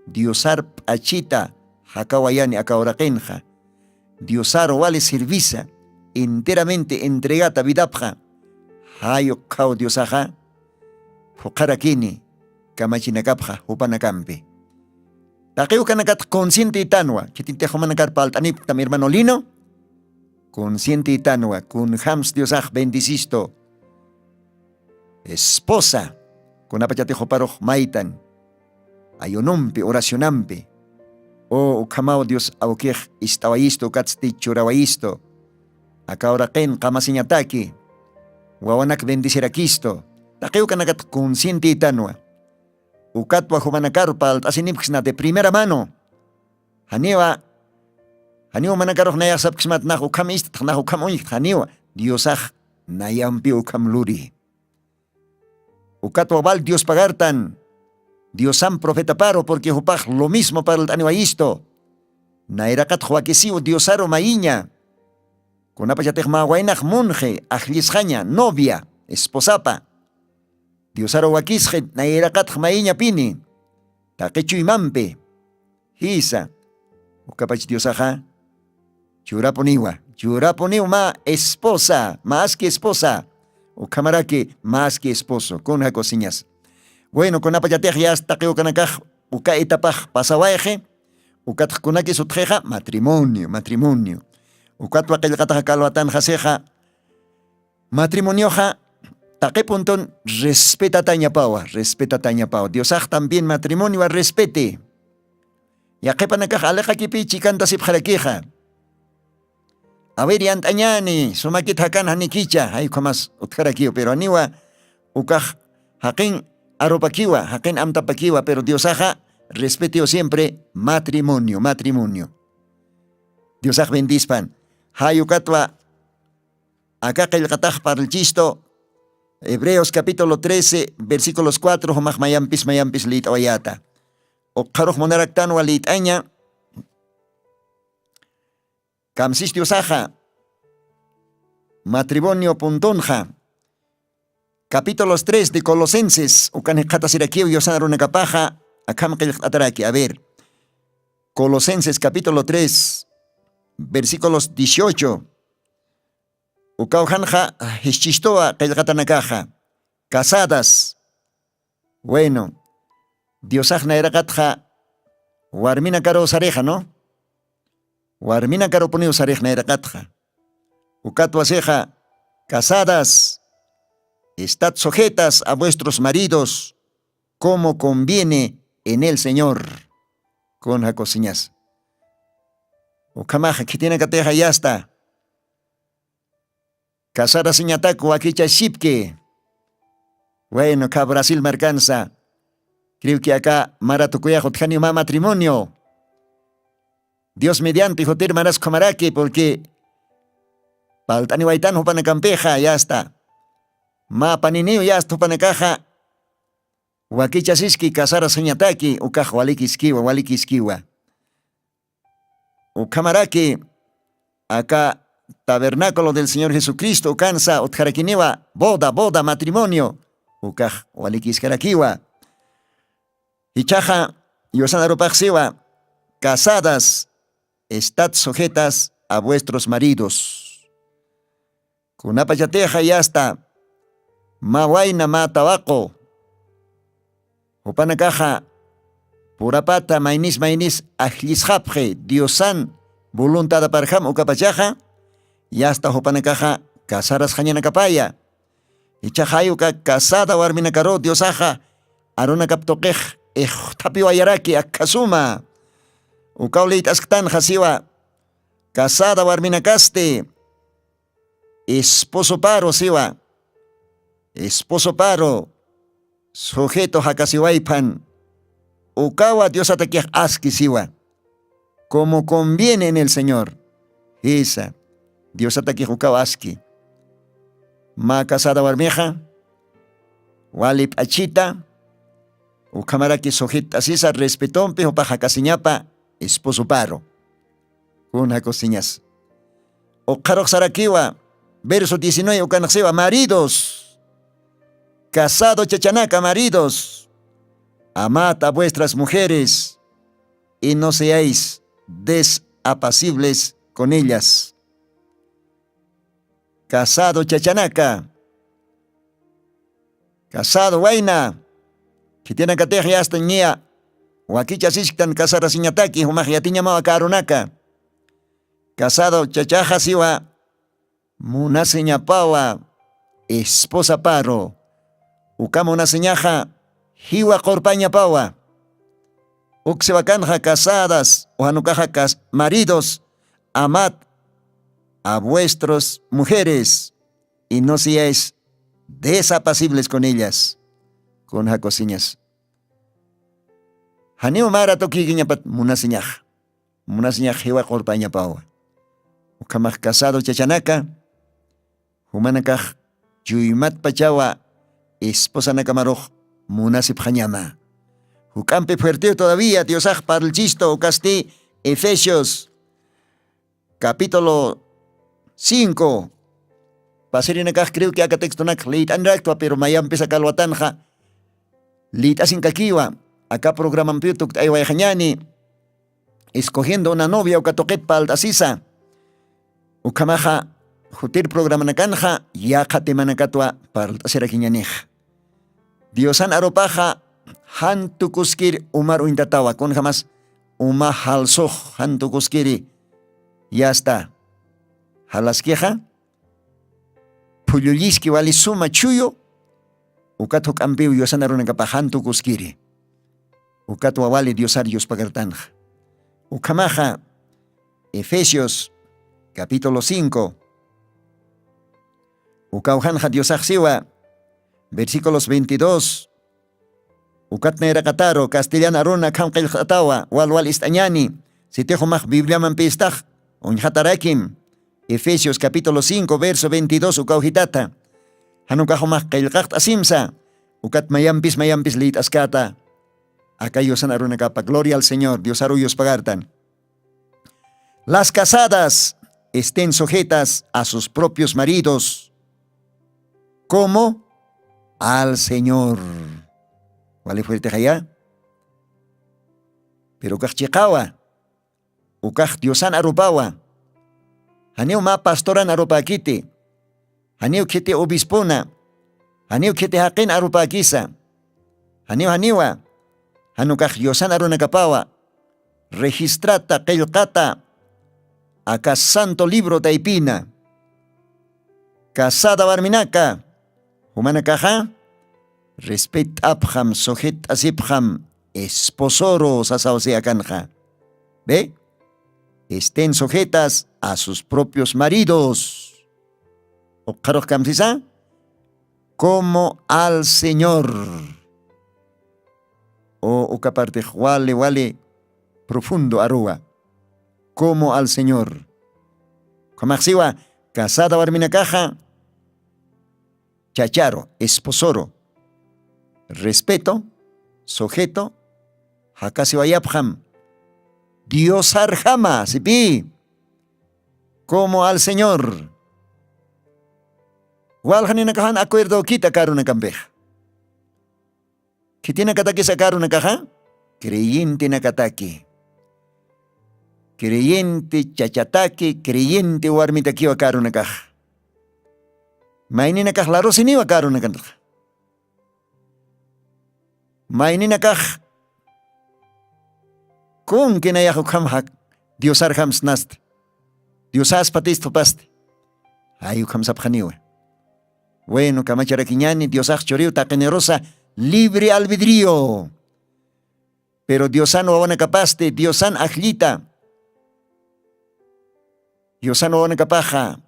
diosar p'achita jakawayani aka uraqinxa diosaru wali servisa enteramente entregata vidapxa jay ukhaw diosaxa phuqharakini kamachinakapxa jupanakampi. Taqi ukanakatx consciente itanwa khitintix jumanakar palt'anipktam hermano lino. Consciente itanwa kunjams diosax bendicisto esposa kunapachatix juparux maytan ayunompi oracionampi o ukhamaw dios awkix ist'awayistu ukatsti churawayistu aka uraqin qamasiñataki wawanak bendecirakistu. Taqi ukanakatx consciente itanwa ukatwa jumanakaru palt'asinipksna de primera mano. Janiwa janiw manakarux nayaxsapksmat nax ukham ist'tx nax ukham uñjtx janiwa diosax nayampiw ukham luri. Ukatwa wal dios pagartan diosam profetaparu porque jupax lo mismo parlt'aniwayistu. Nayraqatx wakisiw diosaru mayiña kunapachatix mä waynax munxi ajllisxaña novia esposapa Diosaru wakisxi nayraqatx mayiñapini. Taqi chuymampi jisa. Ukapach diosaxa churapuniwa, churapuniw mä esposa mä aski esposa. Ukhamaraki mä aski esposo kun jakusiñas. Bueno kunapachatix yasta taqiwkanakax uka etapax pasawayxi. Ukatxkunakis utxixa matrimonio matrimonio. Ukatwa qillqataxa kalwatanxasixa matrimonioxa taqipuntun respetatañapawa respetatañapawa diosax también matrimoniowa respete. Yaqhipanakax aliqakipi chikantasipxarakixa. Awir yant'añani sumakit jakan janikicha jaykhumas utjarakiw pero aniwa ukax jaqin arupakiwa jaqin amtapakiwa pero diosaxa respetiw siempre matrimonio matrimonio. Diosax bendispan. Jay ukatwa aka qillqatax parlchistu hebreos capítulo trece versículos cuatro jumax mayampis mayampis lït'awayäta. Uqharux munaraktanwa lït'aña. Kamsis diosaxa matrimonio puntunxa capítulos tres de colosenses ukan jikxatasirakiw diosan arunakapaxa. Akham qillqt'ataraki a ver colosenses capítulo tres versículos dieciocho. Ukawjanxa jischistuwa qillqatanakaxa casadas. Bueno diosax nayraqatxa warminakaruw sarixa no warminakarupuniw sarix nayraqatxa. Ukatwasixa casadas estad sujetas a vuestros maridos como conviene en el señor. Kun jakusiñas ukhamaxa khitinakatixa yasta casarasiñatak wakichasipki. Bueno kha brasil markansa creo que aka maratukuyax utjaniw mä matrimonio. Dios medianti jutir manas khumaraki purqui palt'aniwaytan jupanakampixa yasta mä paniniw yasta jupanakaxa wakichasiski casarasiñataki ukax walikiskiwa walikiskiwa. Ukhamaraki aka tabernáculo del señor jesucristo ukansa utjarakiniwa boda boda matrimonio ukax walikiskarakiwa. Ichaxa yusan arupaxsiwa casadas estad sujetas a vuestros maridos. Kunapachatixa yasta mä wayna mä tawaqu jupanakaxa purapata maynis maynis ajllisxapxi diosan voluntadaparjam ukapachaxa yasta jupanakaxa casarasxañanakapaya. Ichaxay uka casada warminakaru diosaxa arunakap tuqix ixthapiwayaraki akhasuma. Ukaw liyt'asktanxa siwa casada warminakasti esposoparu siwa esposoparu sujeto jakasiwayphan ukawa diosatakix aski siwa como conviene en el señor. Jisa diosatakix ukaw aski mä casada warmixa wali p'achita ukhamaraki sujett'asisa respetompi jupax jakasiñapa esposoparu. Kuna cociñas uqharux sarakiwa verso diecinueve ukanxsiwa maridos casado chachanaka maridos amad a vuestras mujeres y no seáis desapacibles con ellas. Casado chachanaka casado wayna khitinakatix yasta ñiya wakichasisktan casarasiñataki jumax yatiñamawa karunaka. Casado chachaxa siwa munasiñapawa esposaparu uka munasiñaxa jiwa qurpañapawa. Uksiwakanxa casadas ujanukaxa maridos amad a vuestros mujeres y no seáis desapacibles con ellas. Kunja cociñas janiw mara tukikiñapat munasiñax munasiñax jiwa qurpañapawa. Ukhamax casado chachanaka jumanakax chuymatpachawa esposanakamarux munasipxañama. Juk'ampi fuertew todavía diosax parlchistu ukasti efesios capítulo cinco. Pasirinakax creo que aka textonakax liyt'aniraktwa pero mayampisa kalwatanxa lït'asinkakiwa. Aka programampiw tukt'aywayxañani, escogiendo una novia uka tuqit palt'asisa. Ukhamaxa jutir programanakanxa yaqha temanakatwa parlt'asirakiñanix. Diosan arupaxa jan tukuskir umar uñtatawa, kunjamas uma jalsux jan tukuskiri. Yasta jalaskixa, phullullïski wali suma chhuyu. Ukat juk'ampiw yusana runakapax jan tukuskiri. Ukat wawali diosar yuspagartanxa. Ukhamaxa efesios capítulo cinco, ukawjanxa diosaxsiwa, versículos veintidós. Ukat nayraqataru castellan aruna kham qillqatawa walwal ist'añani. Sitixumax bibliaman pistax uñxatarakim. Efesios capítulo cinco verso veintidós ukawjitata. Janukaxumax qillqaqt'asimsa. Ukat mayampis mayampis lït'askata. Aka yusan arunakapa gloria al señor diosaru yuspagartan. Las casadas estén sujetas a sus propios maridos, como al señor. Wali fuerte jaya. Pero ukax chiqawa. Ukax diosan arupawa. Janiw mä pastoran arupäkiti. Janiw khiti obispuna. Janiw khiti jaqin arupäkisa. Janiw janiwa. Janukax yusan arunakapawa registrata qillqata aka santo libro taypina. Casada warminaka jumanakaxa respet'apxam sujet'asipxam esposoru sasawsi akanxa. Ve, estén sujetas a sus propios maridos. Uqharux kamsisa, como al señor. O uka partix wali wali profundo aruwa. Como al señor. Ukhamaxsiwa casada warminakaxa chacharu esposoru respeto sujeto jakasiwayapxam diosarjama sipi. Como al señor. Waljaninakaxan acuerdo kita karunakampix. Khitinakatakis akarunakaxa creyentenakataki. Creyente chachataki creyente warmitakiwa karunakax. Mayninakax larusiniwa karunakanaxa. Mayninakax kunkinayax ukham jak diosarjam snasti. Diosaspa tistupasti. Ay ukham sapxaniwa. Bueno kamacharakiñani diosax churiw taqinirusa libre albedrio. Pero diosan wawanakapasti diosan ajllita. Diosan wawanakapaxa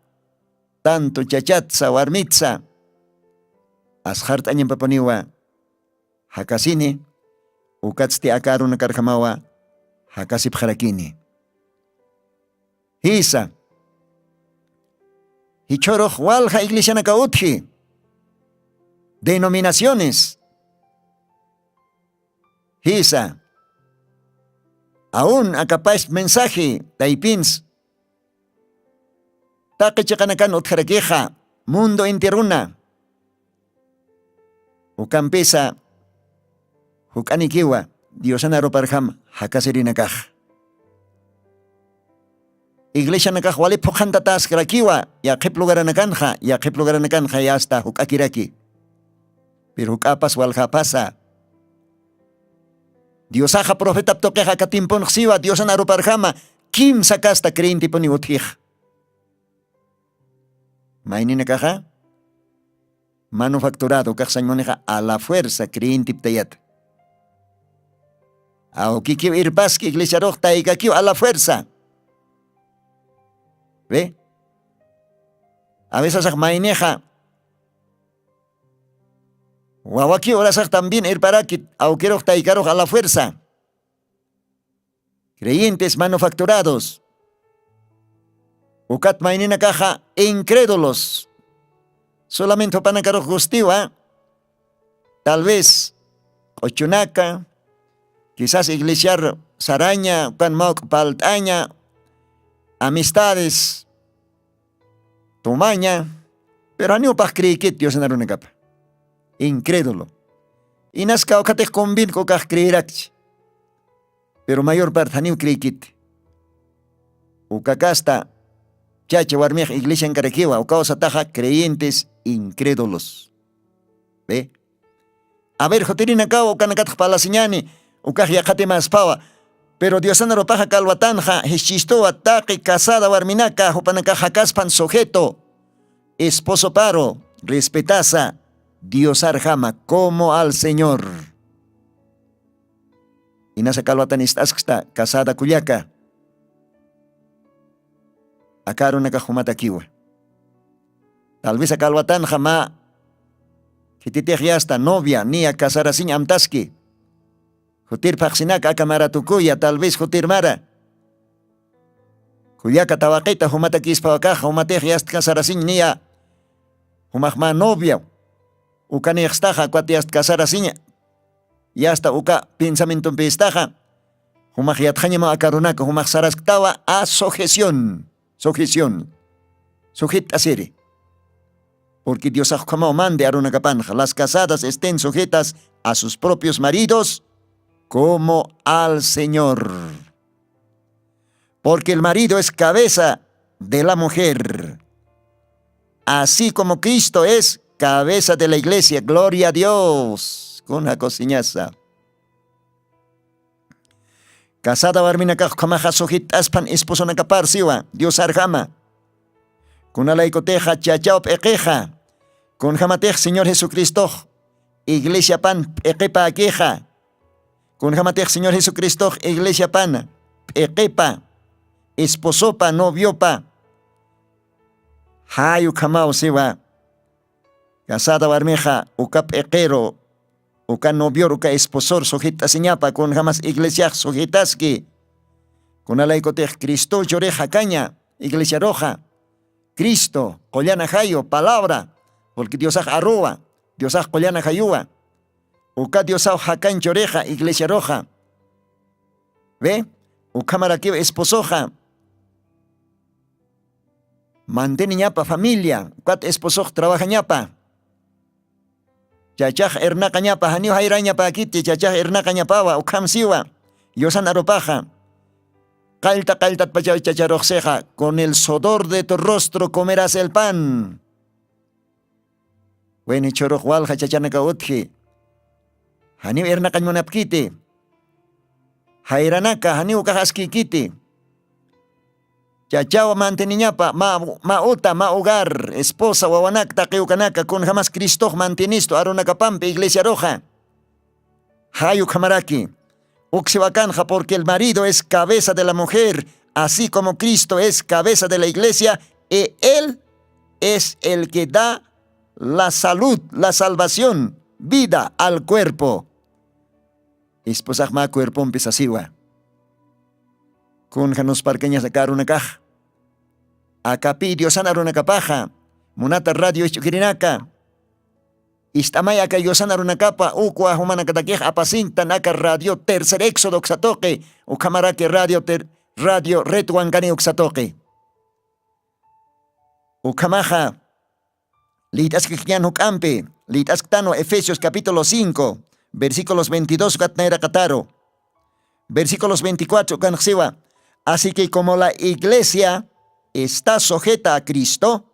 tanto chachatsa warmitsa asxart'añampapuniwa jakasini. Ukatsti aka arunakarjamawa jakasipxarakini. Jisa. Jichhurux walja iglesianaka utji denominaciones. Jisa. Aun akapasp mensaje taypins taqi chiqanakan utjarakixa mundo enteruna. Ukampisa juk'anikiwa diosana ruparjam jakasirinakax. Iglesianakax wali phuqhantataskarakiwa yaqhip lugaranakanxa yaqhip lugaranakanxa yasta juk'akiraki. Pero juk'apas waljapasa diosaxa profetap tuqixa aka timpunxsiwa diosan aruparjama kimsa kasta creyentipuni utjix. Mayninakaxa manufacturado kaxsañmunixa a la fuerza creyentiptayata. Awkikiw irpaski iglesiarux taykakiw a la fuerza. Ve, avesasax maynixa wawakiw urasax también irparakit awkirux taykarux a la fuerza. Creyentes manufacturados. Ukat mayninakaxa incrédulos. Solamente jupanakarux gustiwa tal vez q'uchunaka quizás iglesiar saraña ukan mawk'a palt'aña amistades tumaña. Pero janiw pax creekit diosana runakapa incrédulo. Inaska ukatix convin ukax creerakchi. Pero mayor part janiw creekiti. Ukakasta chacha warmix iglesiankarakiwa ukawsataxa creyentes incrédulos. Ve. A ver jutirinakaw ukanakatx palasiñani ukax yaqatimaspawa. Pero diosanarupaxa kalwatanxa jischistuwa taqi casada warminaka jupanakax jakaspan sujeto esposoparu respetasa diosarjama como al señor. Inasa kalwatan ist'asksta casada kullaka. Aka arunakax jumatakiwa. Tal vez aka alwatanxa mä khititix yasta novia niya casarasiñ amtaski. Jutir phaqsinaka aka maratukuya tal vez jutirmara. Kullaka tawaqita jumatakispawa kax jumatix yasta casarasiñ niya. Jumax mä novia ukanixstaxa akwat yasta casarasiña. Yasta uka pensamientompistaxa jumax yatxañamaw aka runaka jumax sarasktawa a sujeción. Sujeción. Sujett'asiri. Porque diosax ukhamaw mandi arunakapanxa las casadas estén sujetas a sus propios maridos como al señor. Porque el marido es cabeza de la mujer, así como cristo es cabeza de la iglesia gloria a dios. Kun jakosiñasa. Casada warminakax ukhamaxa sujitt'aspan esposonakapar siwa diosarjama. Kunalaykutixa chachaw p'iqixa kunjamatix señor jesucristox iglesiapan p'iqipäkixa. Kunjamatix señor jesucristox iglesiapan p'iqipa esposopa noviopa. Jay ukhamaw siwa. Casada warmixa uka p'iqiru uka novior uka esposor sujitt'asiñapa kunjamas iglesiax sujitaski. Kunalaykutix cristow churix jakaña iglesiaruxa. Cristo qullana jayu palabra. Pulqui diosax aruwa diosax qullana jayuwa. Uka diosaw jakañ churixa iglesiaruxa. Ve. Ukhamarakiw esposoxa manteniñapa familia ukat esposox trabajañapa. Chachax irnaqañapa janiw jayrañapäkiti chachax irnaqañapawa ukham siwa. Yusan arupaxa qallta qalltatpachaw chacharuxsixa con el sudor de tu rostro comerás el pan. Wayni chhurux walja chachanaka utji. Janiw irnaqañ munapkiti. Jayranaka janiw ukax askïkiti. Chachaw manteniñapa ma uta ma hogar esposa wawanak taqiwkanaka kunjamas cristox mantenistu arunakapampi iglesiaruxa. Jay ukhamaraki. Uksiwakanxa porque el marido es cabeza de la mujer así como cristo es cabeza de la iglesia y él es el que da la salud la salvación vida al cuerpo. Esposaxma cuerpompi sasiwa. Kunja nusparkañasa karunakax akapi diosan arunakapaxa munata radio isch'ukirinaka. Ist'amay aka yusan arunakapa ukwa jumanakatakix apasiñtan aka radio tercer éxodo uksatuqi ukhamaraki radio radio redwankani uksatuqi. Ukhamaxa liyt'askakñan juk'ampi liyt'asktanwa efesios capítulo cinco versículos veintidós ukatnayraqataru. Versículos veinticuatro ukanxsiwa. Así que como la iglesia está sujeta a cristo,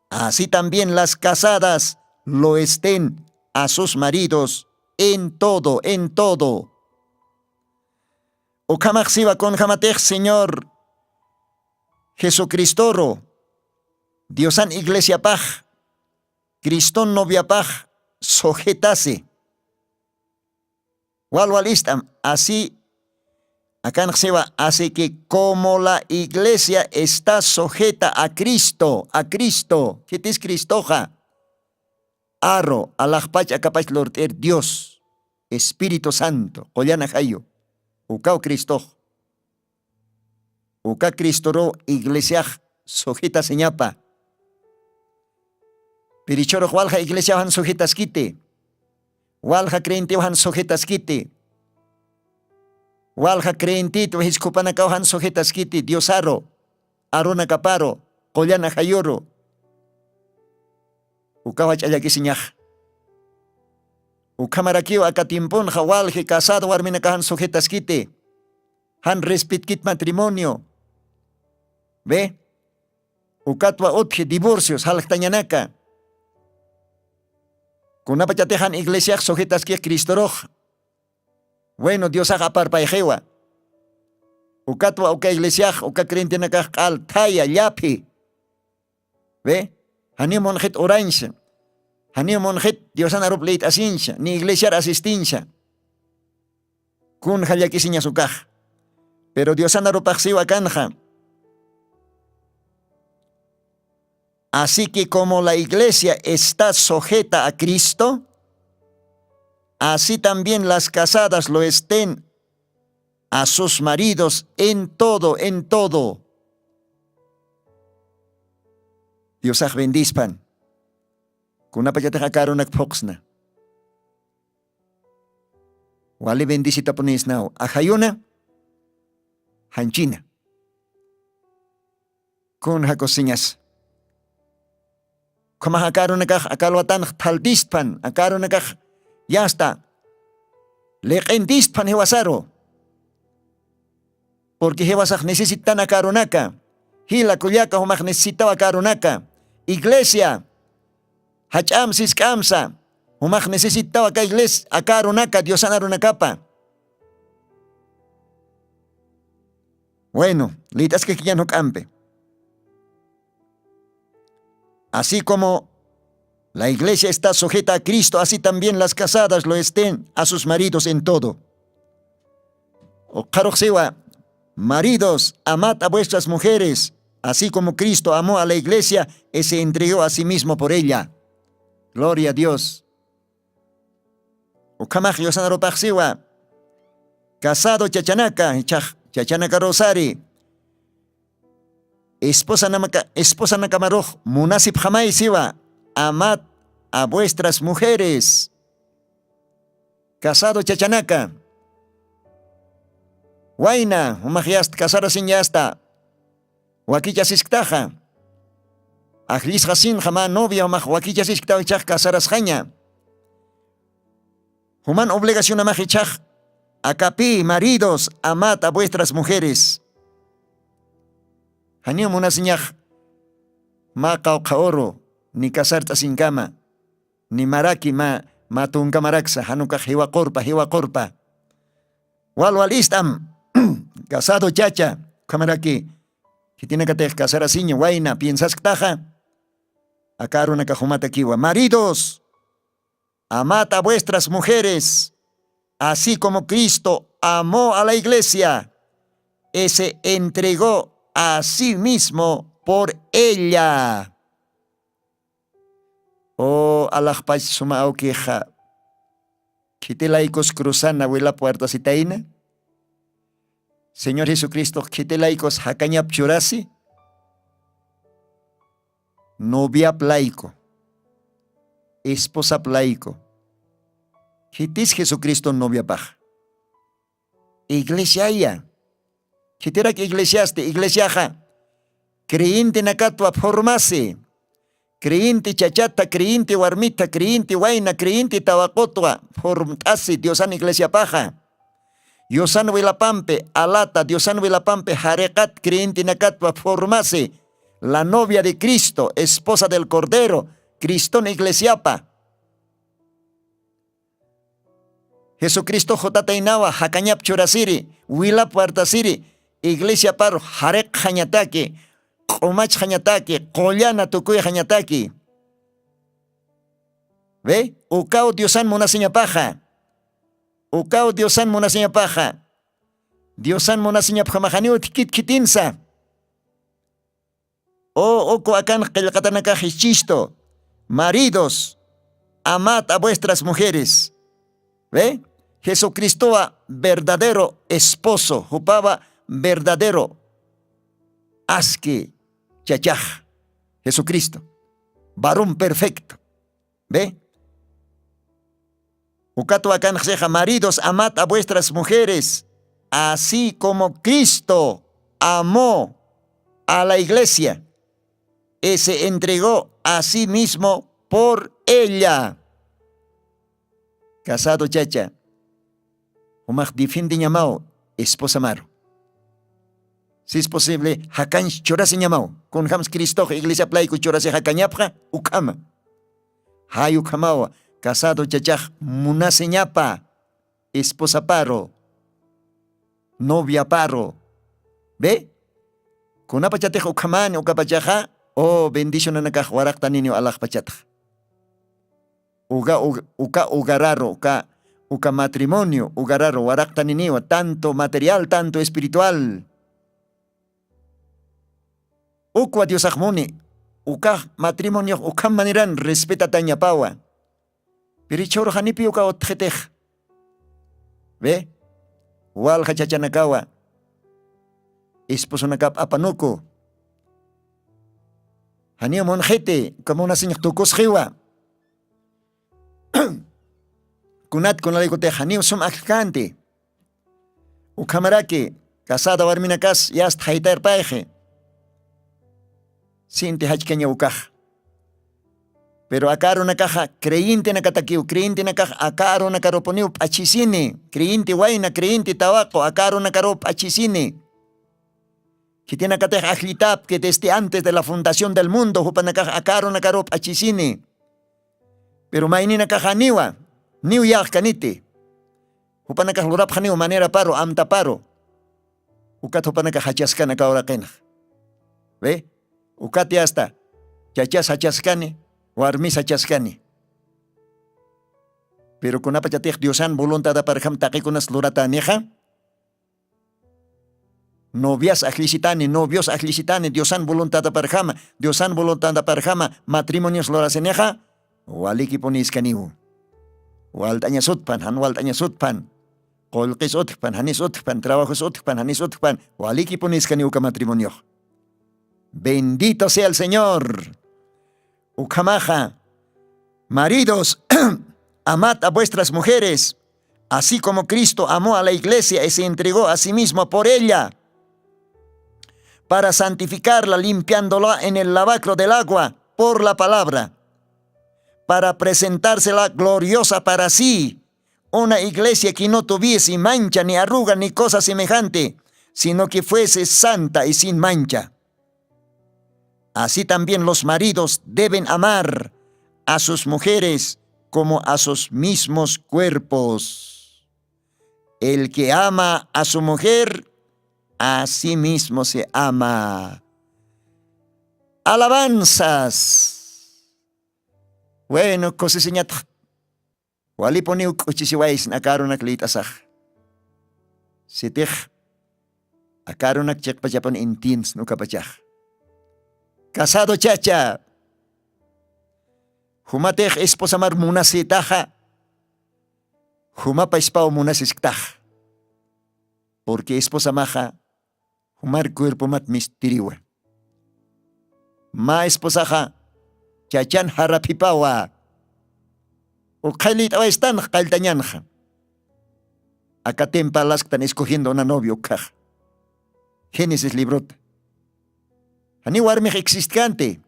así también las casadas lo estén a sus maridos en todo en todo. Ukhamaxsiwa kunjamatix señor jesucristoru diosan iglesiapax criston noviapax sujetasi. Wal wal ist'am así. Akanxsiwa así que como la iglesia está sujeta a cristo a cristo khitis cristoxa aru alaxpach akapach lurt'ir dios espíritu santo qullana jayu ukaw cristox. Uka cristoruw iglesiax sujitasiñapa. Pirichurux walja iglesiaw jan sujitaskiti. Walja creyentiw jan sujitaskiti. Walja creyentitwa jiskhupanakaw jan sujitaskiti diosaru arunakaparu qullana jayuru. Ukawa ch'allakisiñax. Ukhamarakiw aka tiemponxa walji casado warminakaxan sujetaskiti, jan respetkit matrimonio. Ve, ukatwa utji divorcios jalktañanaka. Kunapachatixan iglesiax sujetaskix cristorux, bueno diosax aparpayxiwa. Ukatwa uka iglesiax uka creyentenakax q'al thaya llaphi. Ve, janiw munxit urañsa, janiw munxit diosan arup lït'asinsa ni iglesiar asistiñsa. Kunja llakisiñas ukax. Pero diosan arupaxsiwa kanxa. Así que como la iglesia está sujeta a cristo, así también las casadas lo estén a sus maridos en todo en todo. Diosax bendispan. Kunapachatix akarunak phuqsna. Wali bendisitapunisnaw ajayuna, janchina. Kun jakusiñas. Ukhamax akarunakax akalwatanx thaltistpan akarunakax, yasta liq'intistpan jiwasaru. Purqui jiwasax necesitan akarunaka, jila kullaka jumax necesitaw akarunaka. Iglesia, jach'am sisk'amsa, jumax necesitaw aka iglesia akarunaka diosan arunakapa. Bueno, lit'askakillan juk'ampi. Así como la iglesia está sujeta a cristo así también las casadas lo estén a sus maridos en todo. Uqharuxsiwa, maridos, amad a vuestras mujeres, así como cristo amó a la iglesia y se entregó a sí mismo por ella. Gloria a dios. Ukhamax yusanarupaxsiwa, casado chachanaka ichax chachanakarusari, esposanakamarux munasipxamaysiwa, amad a vuestras mujeres. Casado chachanaka, wayna jumaxyasta casarasiñasta wakichasisktaxa, ajllisxasinxa mä novia jumax wakichasisktaw ichax casarasxaña. Juman obligacionamax ichax, akapï maridos amad a vuestras mujeres. Janiw munasiñax mä qawqha uru ni casart'asinkama, ni maraki mä mä tunkamaraksa janukax jiwaqurpa jiwaqurpa. Walwal ist'am, casado chacha, ukhamaraki khitinakatix casarasiña wayna piensasktaxa, aka arunakax jumatakiwa maridos, amad a vuestras mujeres así como cristo amó a la iglesia, y se entregó a sí mismo por ella. O alaxpach suma awkixa, khitilaykus cruzana wilap wartasitayna? Señor jesucristox khitilaykus jakañap churasi? Noviap layku, esposap layku. Khitis jesucriston noviapax? Iglesiaya. Khitirak iglesiasti? Iglesiaxa creyentenakatwa formasi. Creyente chachata creyente warmita creyente wayna creyente tawaqutwa, formt'asi diosan iglesiapaxa. Diosan wilapampi alata diosan wilapampi jariqat creyentenakatwa formasi, la novia de cristo esposa del cordero, criston iglesiapa. Jesucristox jutataynawa jakañap churasiri, wilap wartasiri, iglesiaparu jariqxañataki, q'umachxañataki, qullana tukuyxañataki. Ve, ukaw diosan munasiñapaxa. Ukaw diosan munasiñapaxa. Diosan munasiñapxamaxaniw thikit khitinsa. O uku akanx qillqatanakax ichistu, maridos, amad a vuestras mujeres. Ve, jesucristowa verdadero esposo jupawa, verdadero aski chachax, jesucristo, varón perfecto. Ve, ukatwa kanxsixa maridos amad a vuestras mujeres, así como cristo amó a la iglesia, y se entregó a sí mismo por ella. Casado chacha jumax defiendeñamaw esposamaru. Si es posible, jakanch churasiñamaw. Kunjams cristox iglesiaplayku churasi jakañapxa ukhama. Jay ukhamawa. Casado chachax munasiñapa esposaparu, noviaparu. Be, kunapachatix ukhamani ukapachaxa, o bendicionanakax waraqtaniniw alaxpachatxa. Uka ugararu uka, uka matrimonio ugararu waraqtaniniwa tanto material tanto espiritual. Ukwa diosaxmuni ukax matrimoniox ukham maneran respetatañapawa. Pirichhurxanipi uka utxitix. Be, walxa chachanakawa esposonakap apanuku, janiw munxiti uka munasiñx tukusxiwa. Kunat kunalaykutix janiw sum ajllkanti. Ukhamaraki casada warminakas yasta jaytarpayxi. Sinti jachkaña ukax. Pero aka arunakaxa creyentenakatakiw creyentenakax aka arunakarupuniw p'achisini. Creyente wayna creyente tawaqu aka arunakaruw p'achisini. Khitinakatix ajllitapki desde antes de la fundación del mundo jupanakax aka arunakaruw p'achisini. Pero mayninakaxa niwa, niw yaqkaniti. Jupanakax lurapxaniw maneraparu amtaparu. Ukat jupanakax jachaskanakaw raqinx. Be, ukati asta chachas jachaskani, warmis jachaskani. Pero kunapachatix diosan voluntadaparjam taqikunas luratanixa, novias ajllisitani novios ajllisitani diosan voluntadaparjama, diosan voluntadaparjama matrimonios lurasinixa, walikipuniskaniw. Walt'añasutpan jan walt'añasutpan, qullqis utjpan janis utjpan trabajos utjpan janis utjpan, walikipuniskaniw uka matrimoniox. Bendito sea el señor. Ukhamaxa, maridos, amad a vuestras mujeres, así como Cristo amó a la iglesia y se entregó a sí mismo por ella, para santificarla, limpiándola en el lavacro del agua por la palabra, para presentársela gloriosa para sí, una iglesia que no tuviese mancha ni arruga ni cosa semejante, sino que fuese santa y sin mancha. Así también los maridos deben amar a sus mujeres como a sus mismos cuerpos. El que ama a su mujer, a sí mismo se ama. Alabanzas. Bueno, kusisiñatx walipuniw k'uchisiwaysna aka arunak liyt'asax. Sitix aka arunak chiqpachapun entiendsna ukapachax. Casado chacha, jumatix esposamar munasïtaxa, jumapachpaw munasisktax. Porque esposamaxa jumar cuerpomat mistiriwa. Mä esposaxa chachan jaraphipawa. Ukxay liyt'awaystanx qalltañanxa. Akatim parlasktan escogiendo una novia ukkhax génesis librota. Janiw warmix existkanti.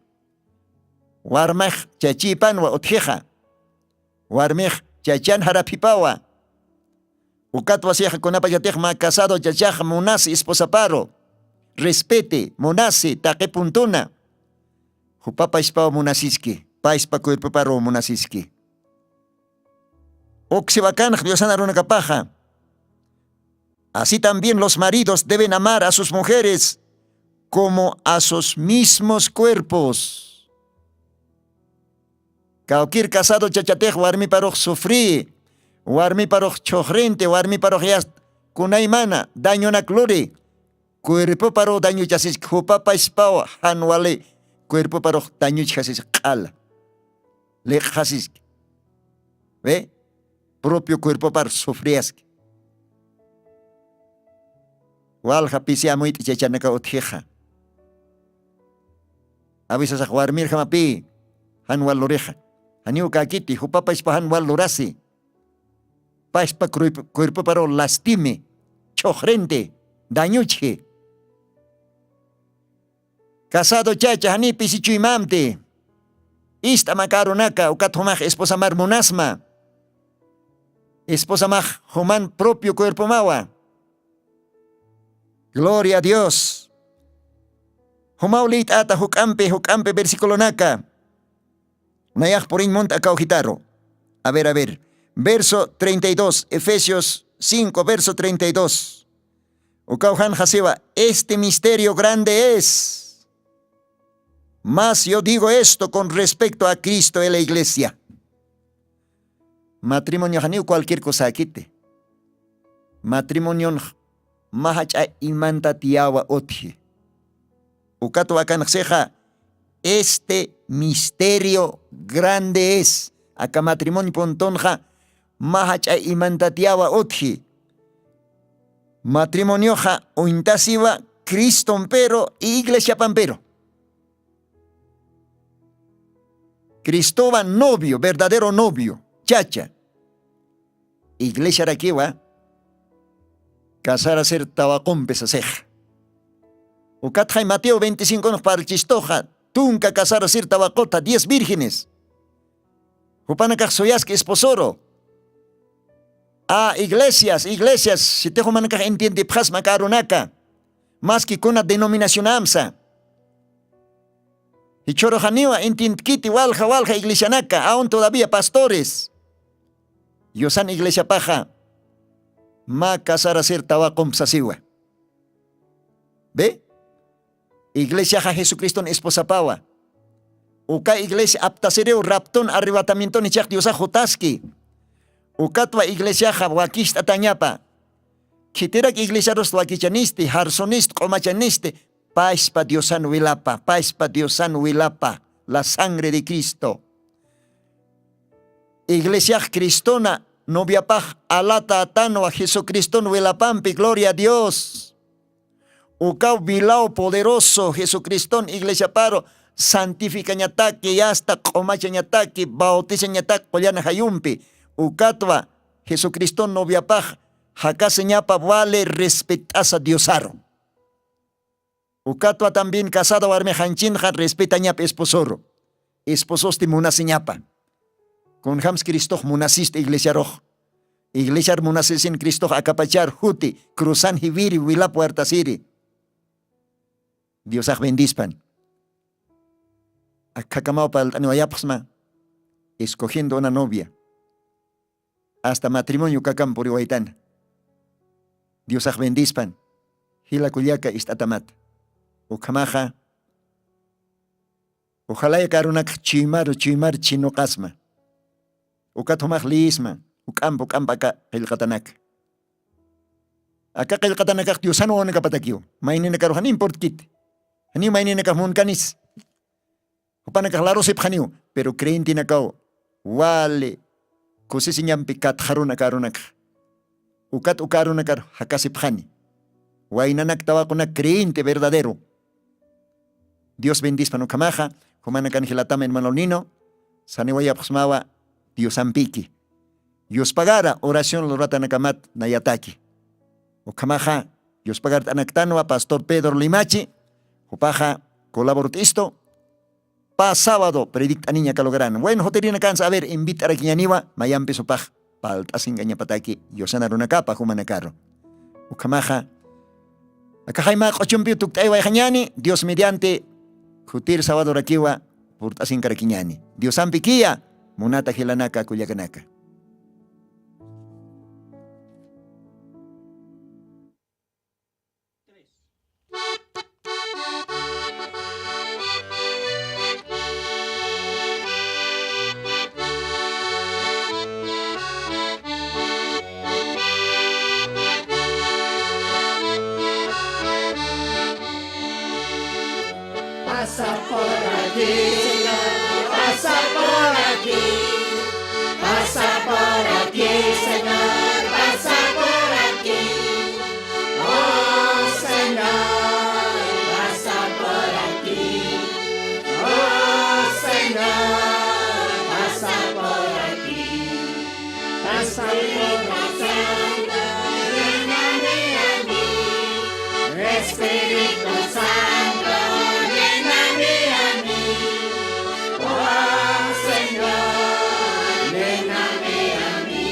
Warmax chachipanwa utjixa. Warmix chachan jaraphipawa. Ukat wasixa kunapachatix mä casado chachax munasi esposaparu, respete, munasi taqi puntuna. Jupapachpaw munasiski, pachpa cuerpoparuw munasiski. Uksiwakanx diosan arunakapaxa. Así también los maridos deben amar a sus mujeres como a sus mismos cuerpos. Kawkir casado chachatix warmiparux sufri, warmiparux chhuxrinti warmiparux yast kunaymana dañunak luri. Cuerpoparux dañuchasiski jupapaspaw jan wali cuerpoparux dañuchjasiski q'ala. Liq'jasiski. Ve, propio cuerpopar sufriyaski. Walja pisi amuyt'i chachanaka utjixa. Avisasax warmirjamapi jan wal lurixa. Janiw kakiti jupapashpa jan wal lurasi. Pashpa cuerpoparu lastimi, ch'uxrinti, dañuchji. Casado chacha janiy pisichuymamti. Ist'am aka arunaka ukat jumax esposamar munasma. Esposamax juman propio cuerpomawa. Gloria a Dios. Jumaw liyt'ata juk'ampi juk'ampi versiculonaka. Nayax puriñ munt akaw jitaru. A ver, a ver. Verso treinta y dos, Efesios cinco, verso treinta y dos. Ukaw jan jasiwa, este misterio grande es. Mas yo digo esto con respecto a Cristo y la iglesia. Matrimonioxa niw cualquier cosa akiti. Matrimonion mä jach'a imantat yawa utji. Ukat wakanxsixa, este misterio grande es. Aka matrimonio puntonxa mä jach'a imantat yawa utji. Matrimonioxa uñtasiwa, Cristompiru y iglesiapampiru. Cristowa novio, verdadero novio, chacha. Iglesiarakiwa casarasir tawaqumpi sasixa. Ukatxay Mateo veinticinco nux parchistuxa, tunka casarasir tawaqutha diez vírgenes. Jupanakax suyaski esposoru. A iglesias, iglesias, sitix jumanakax entiendipxasma aka arunaka. Maski kuna denominacionamsa. Jichhurux janiwa entiendkiti walja walja iglesianaka, aun todavía pastores. Yusan iglesiapaxa mä casarasir tawaqump sasiwa. Ve, iglesiaxa Jesucriston esposapawa. Uka iglesia aptasiriw rapton arrebatamienton ichax Diosax jutaski. Ukatwa iglesiaxa wakist'atañapa. Khitirak iglesiarust wakichanisti, jarsunist, q'umachanisti, paspa Diosan wilapa, paspa Diosan wilapa, la sangre de Cristo. Iglesiax Cristona noviapax alata atanwa Jesucriston wilapampi, gloria a Dios. Ukaw vilaw poderoso Jesucriston iglesiaparu santificañataki, yasta q'umachañataki, bautizañataki qullan jayumpi. Ukatwa Jesucriston noviapax jakasiñapa vale respet'asa Diosaru. Ukatwa también casada warmixanchinxa respetañapa esposoru. Espososti munasiñapa. Kunjams Cristox munasista iglesiarux. Iglesiar munasisin Cristox akapachar juti cruzan jiwiri wilap wartasiri. Diosax bendispan. Akhakamaw palt'aniwayapxsma. Escogiendo una novia. Hasta matrimonio kakam puriwaytana. Diosax bendispan. Jila kullaka ist'atamata. Ukhamaxa, ujalaya karunakx chuymaru chuymar chinuqasma. Ukat jumax liyisma. Uk'ampa uk'ampa aka qillqatanaka. Aka qillqatanakax diosan wawanakapatakiw. Mayninakaruxa ni importkiti. Ni mayninakax munkanis. Jupanakax larusipxaniw. Pero creyentenakaw wali kusisiñampi katxaruna karunakxa. Ukat uka arunakar jakasipxani. Waynanak tawaqunak creyente verdadero. Dios bendispan ukhamaxa. Jumanakan jilatama hermano Lino, saniwayapxsmawa diosampiki. Yuspagara oración luratanakamat nayataki. Ukhamaxa yuspagart'anaktanwa pastor Pedro Limachi. Jupaxa colabort'istu. Pä sábado predict'aniña aka lugaran wen jutirinakansa a ver invit'arakiñaniwa mayampis jupax palt'asinkañapataki yusana runakapa jumanakaru. Ukhamaxa akaxay mä q'uchumpiw tukt'aywayxañani dios mediante. Jutir sabadorakiwa purt'asinkarakiñani diosampikiya. Munata jilanaka kullakanaka. Pasa por aquí, Señor, pasa por aquí. Pasa por aquí, Señor, pasa por aquí. Oh, Señor, pasa por aquí. Oh, Señor, pasa por aquí. Espíritu Santo, lléname a mí. Espíritu Santo, lléname a mí. Oh, Señor, lléname a mí.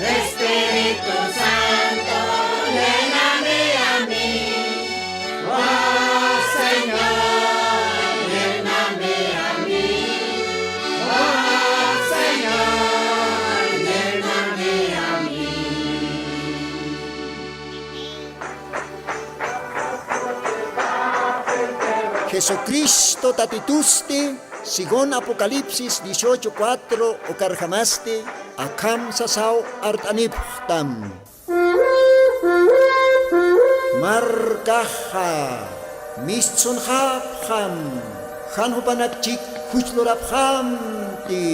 Espíritu Santo, lléname a mí. Oh Señor, lléname a mí. Oh Señor, lléname a mí. Jesucristo Tatitusti, según Apocalipsis dieciocho cuatro ukarjamasti, akham sasaw art'anipxtam. Markaxa mistsunxapxam, jan jupanak chik juchlurapxamti.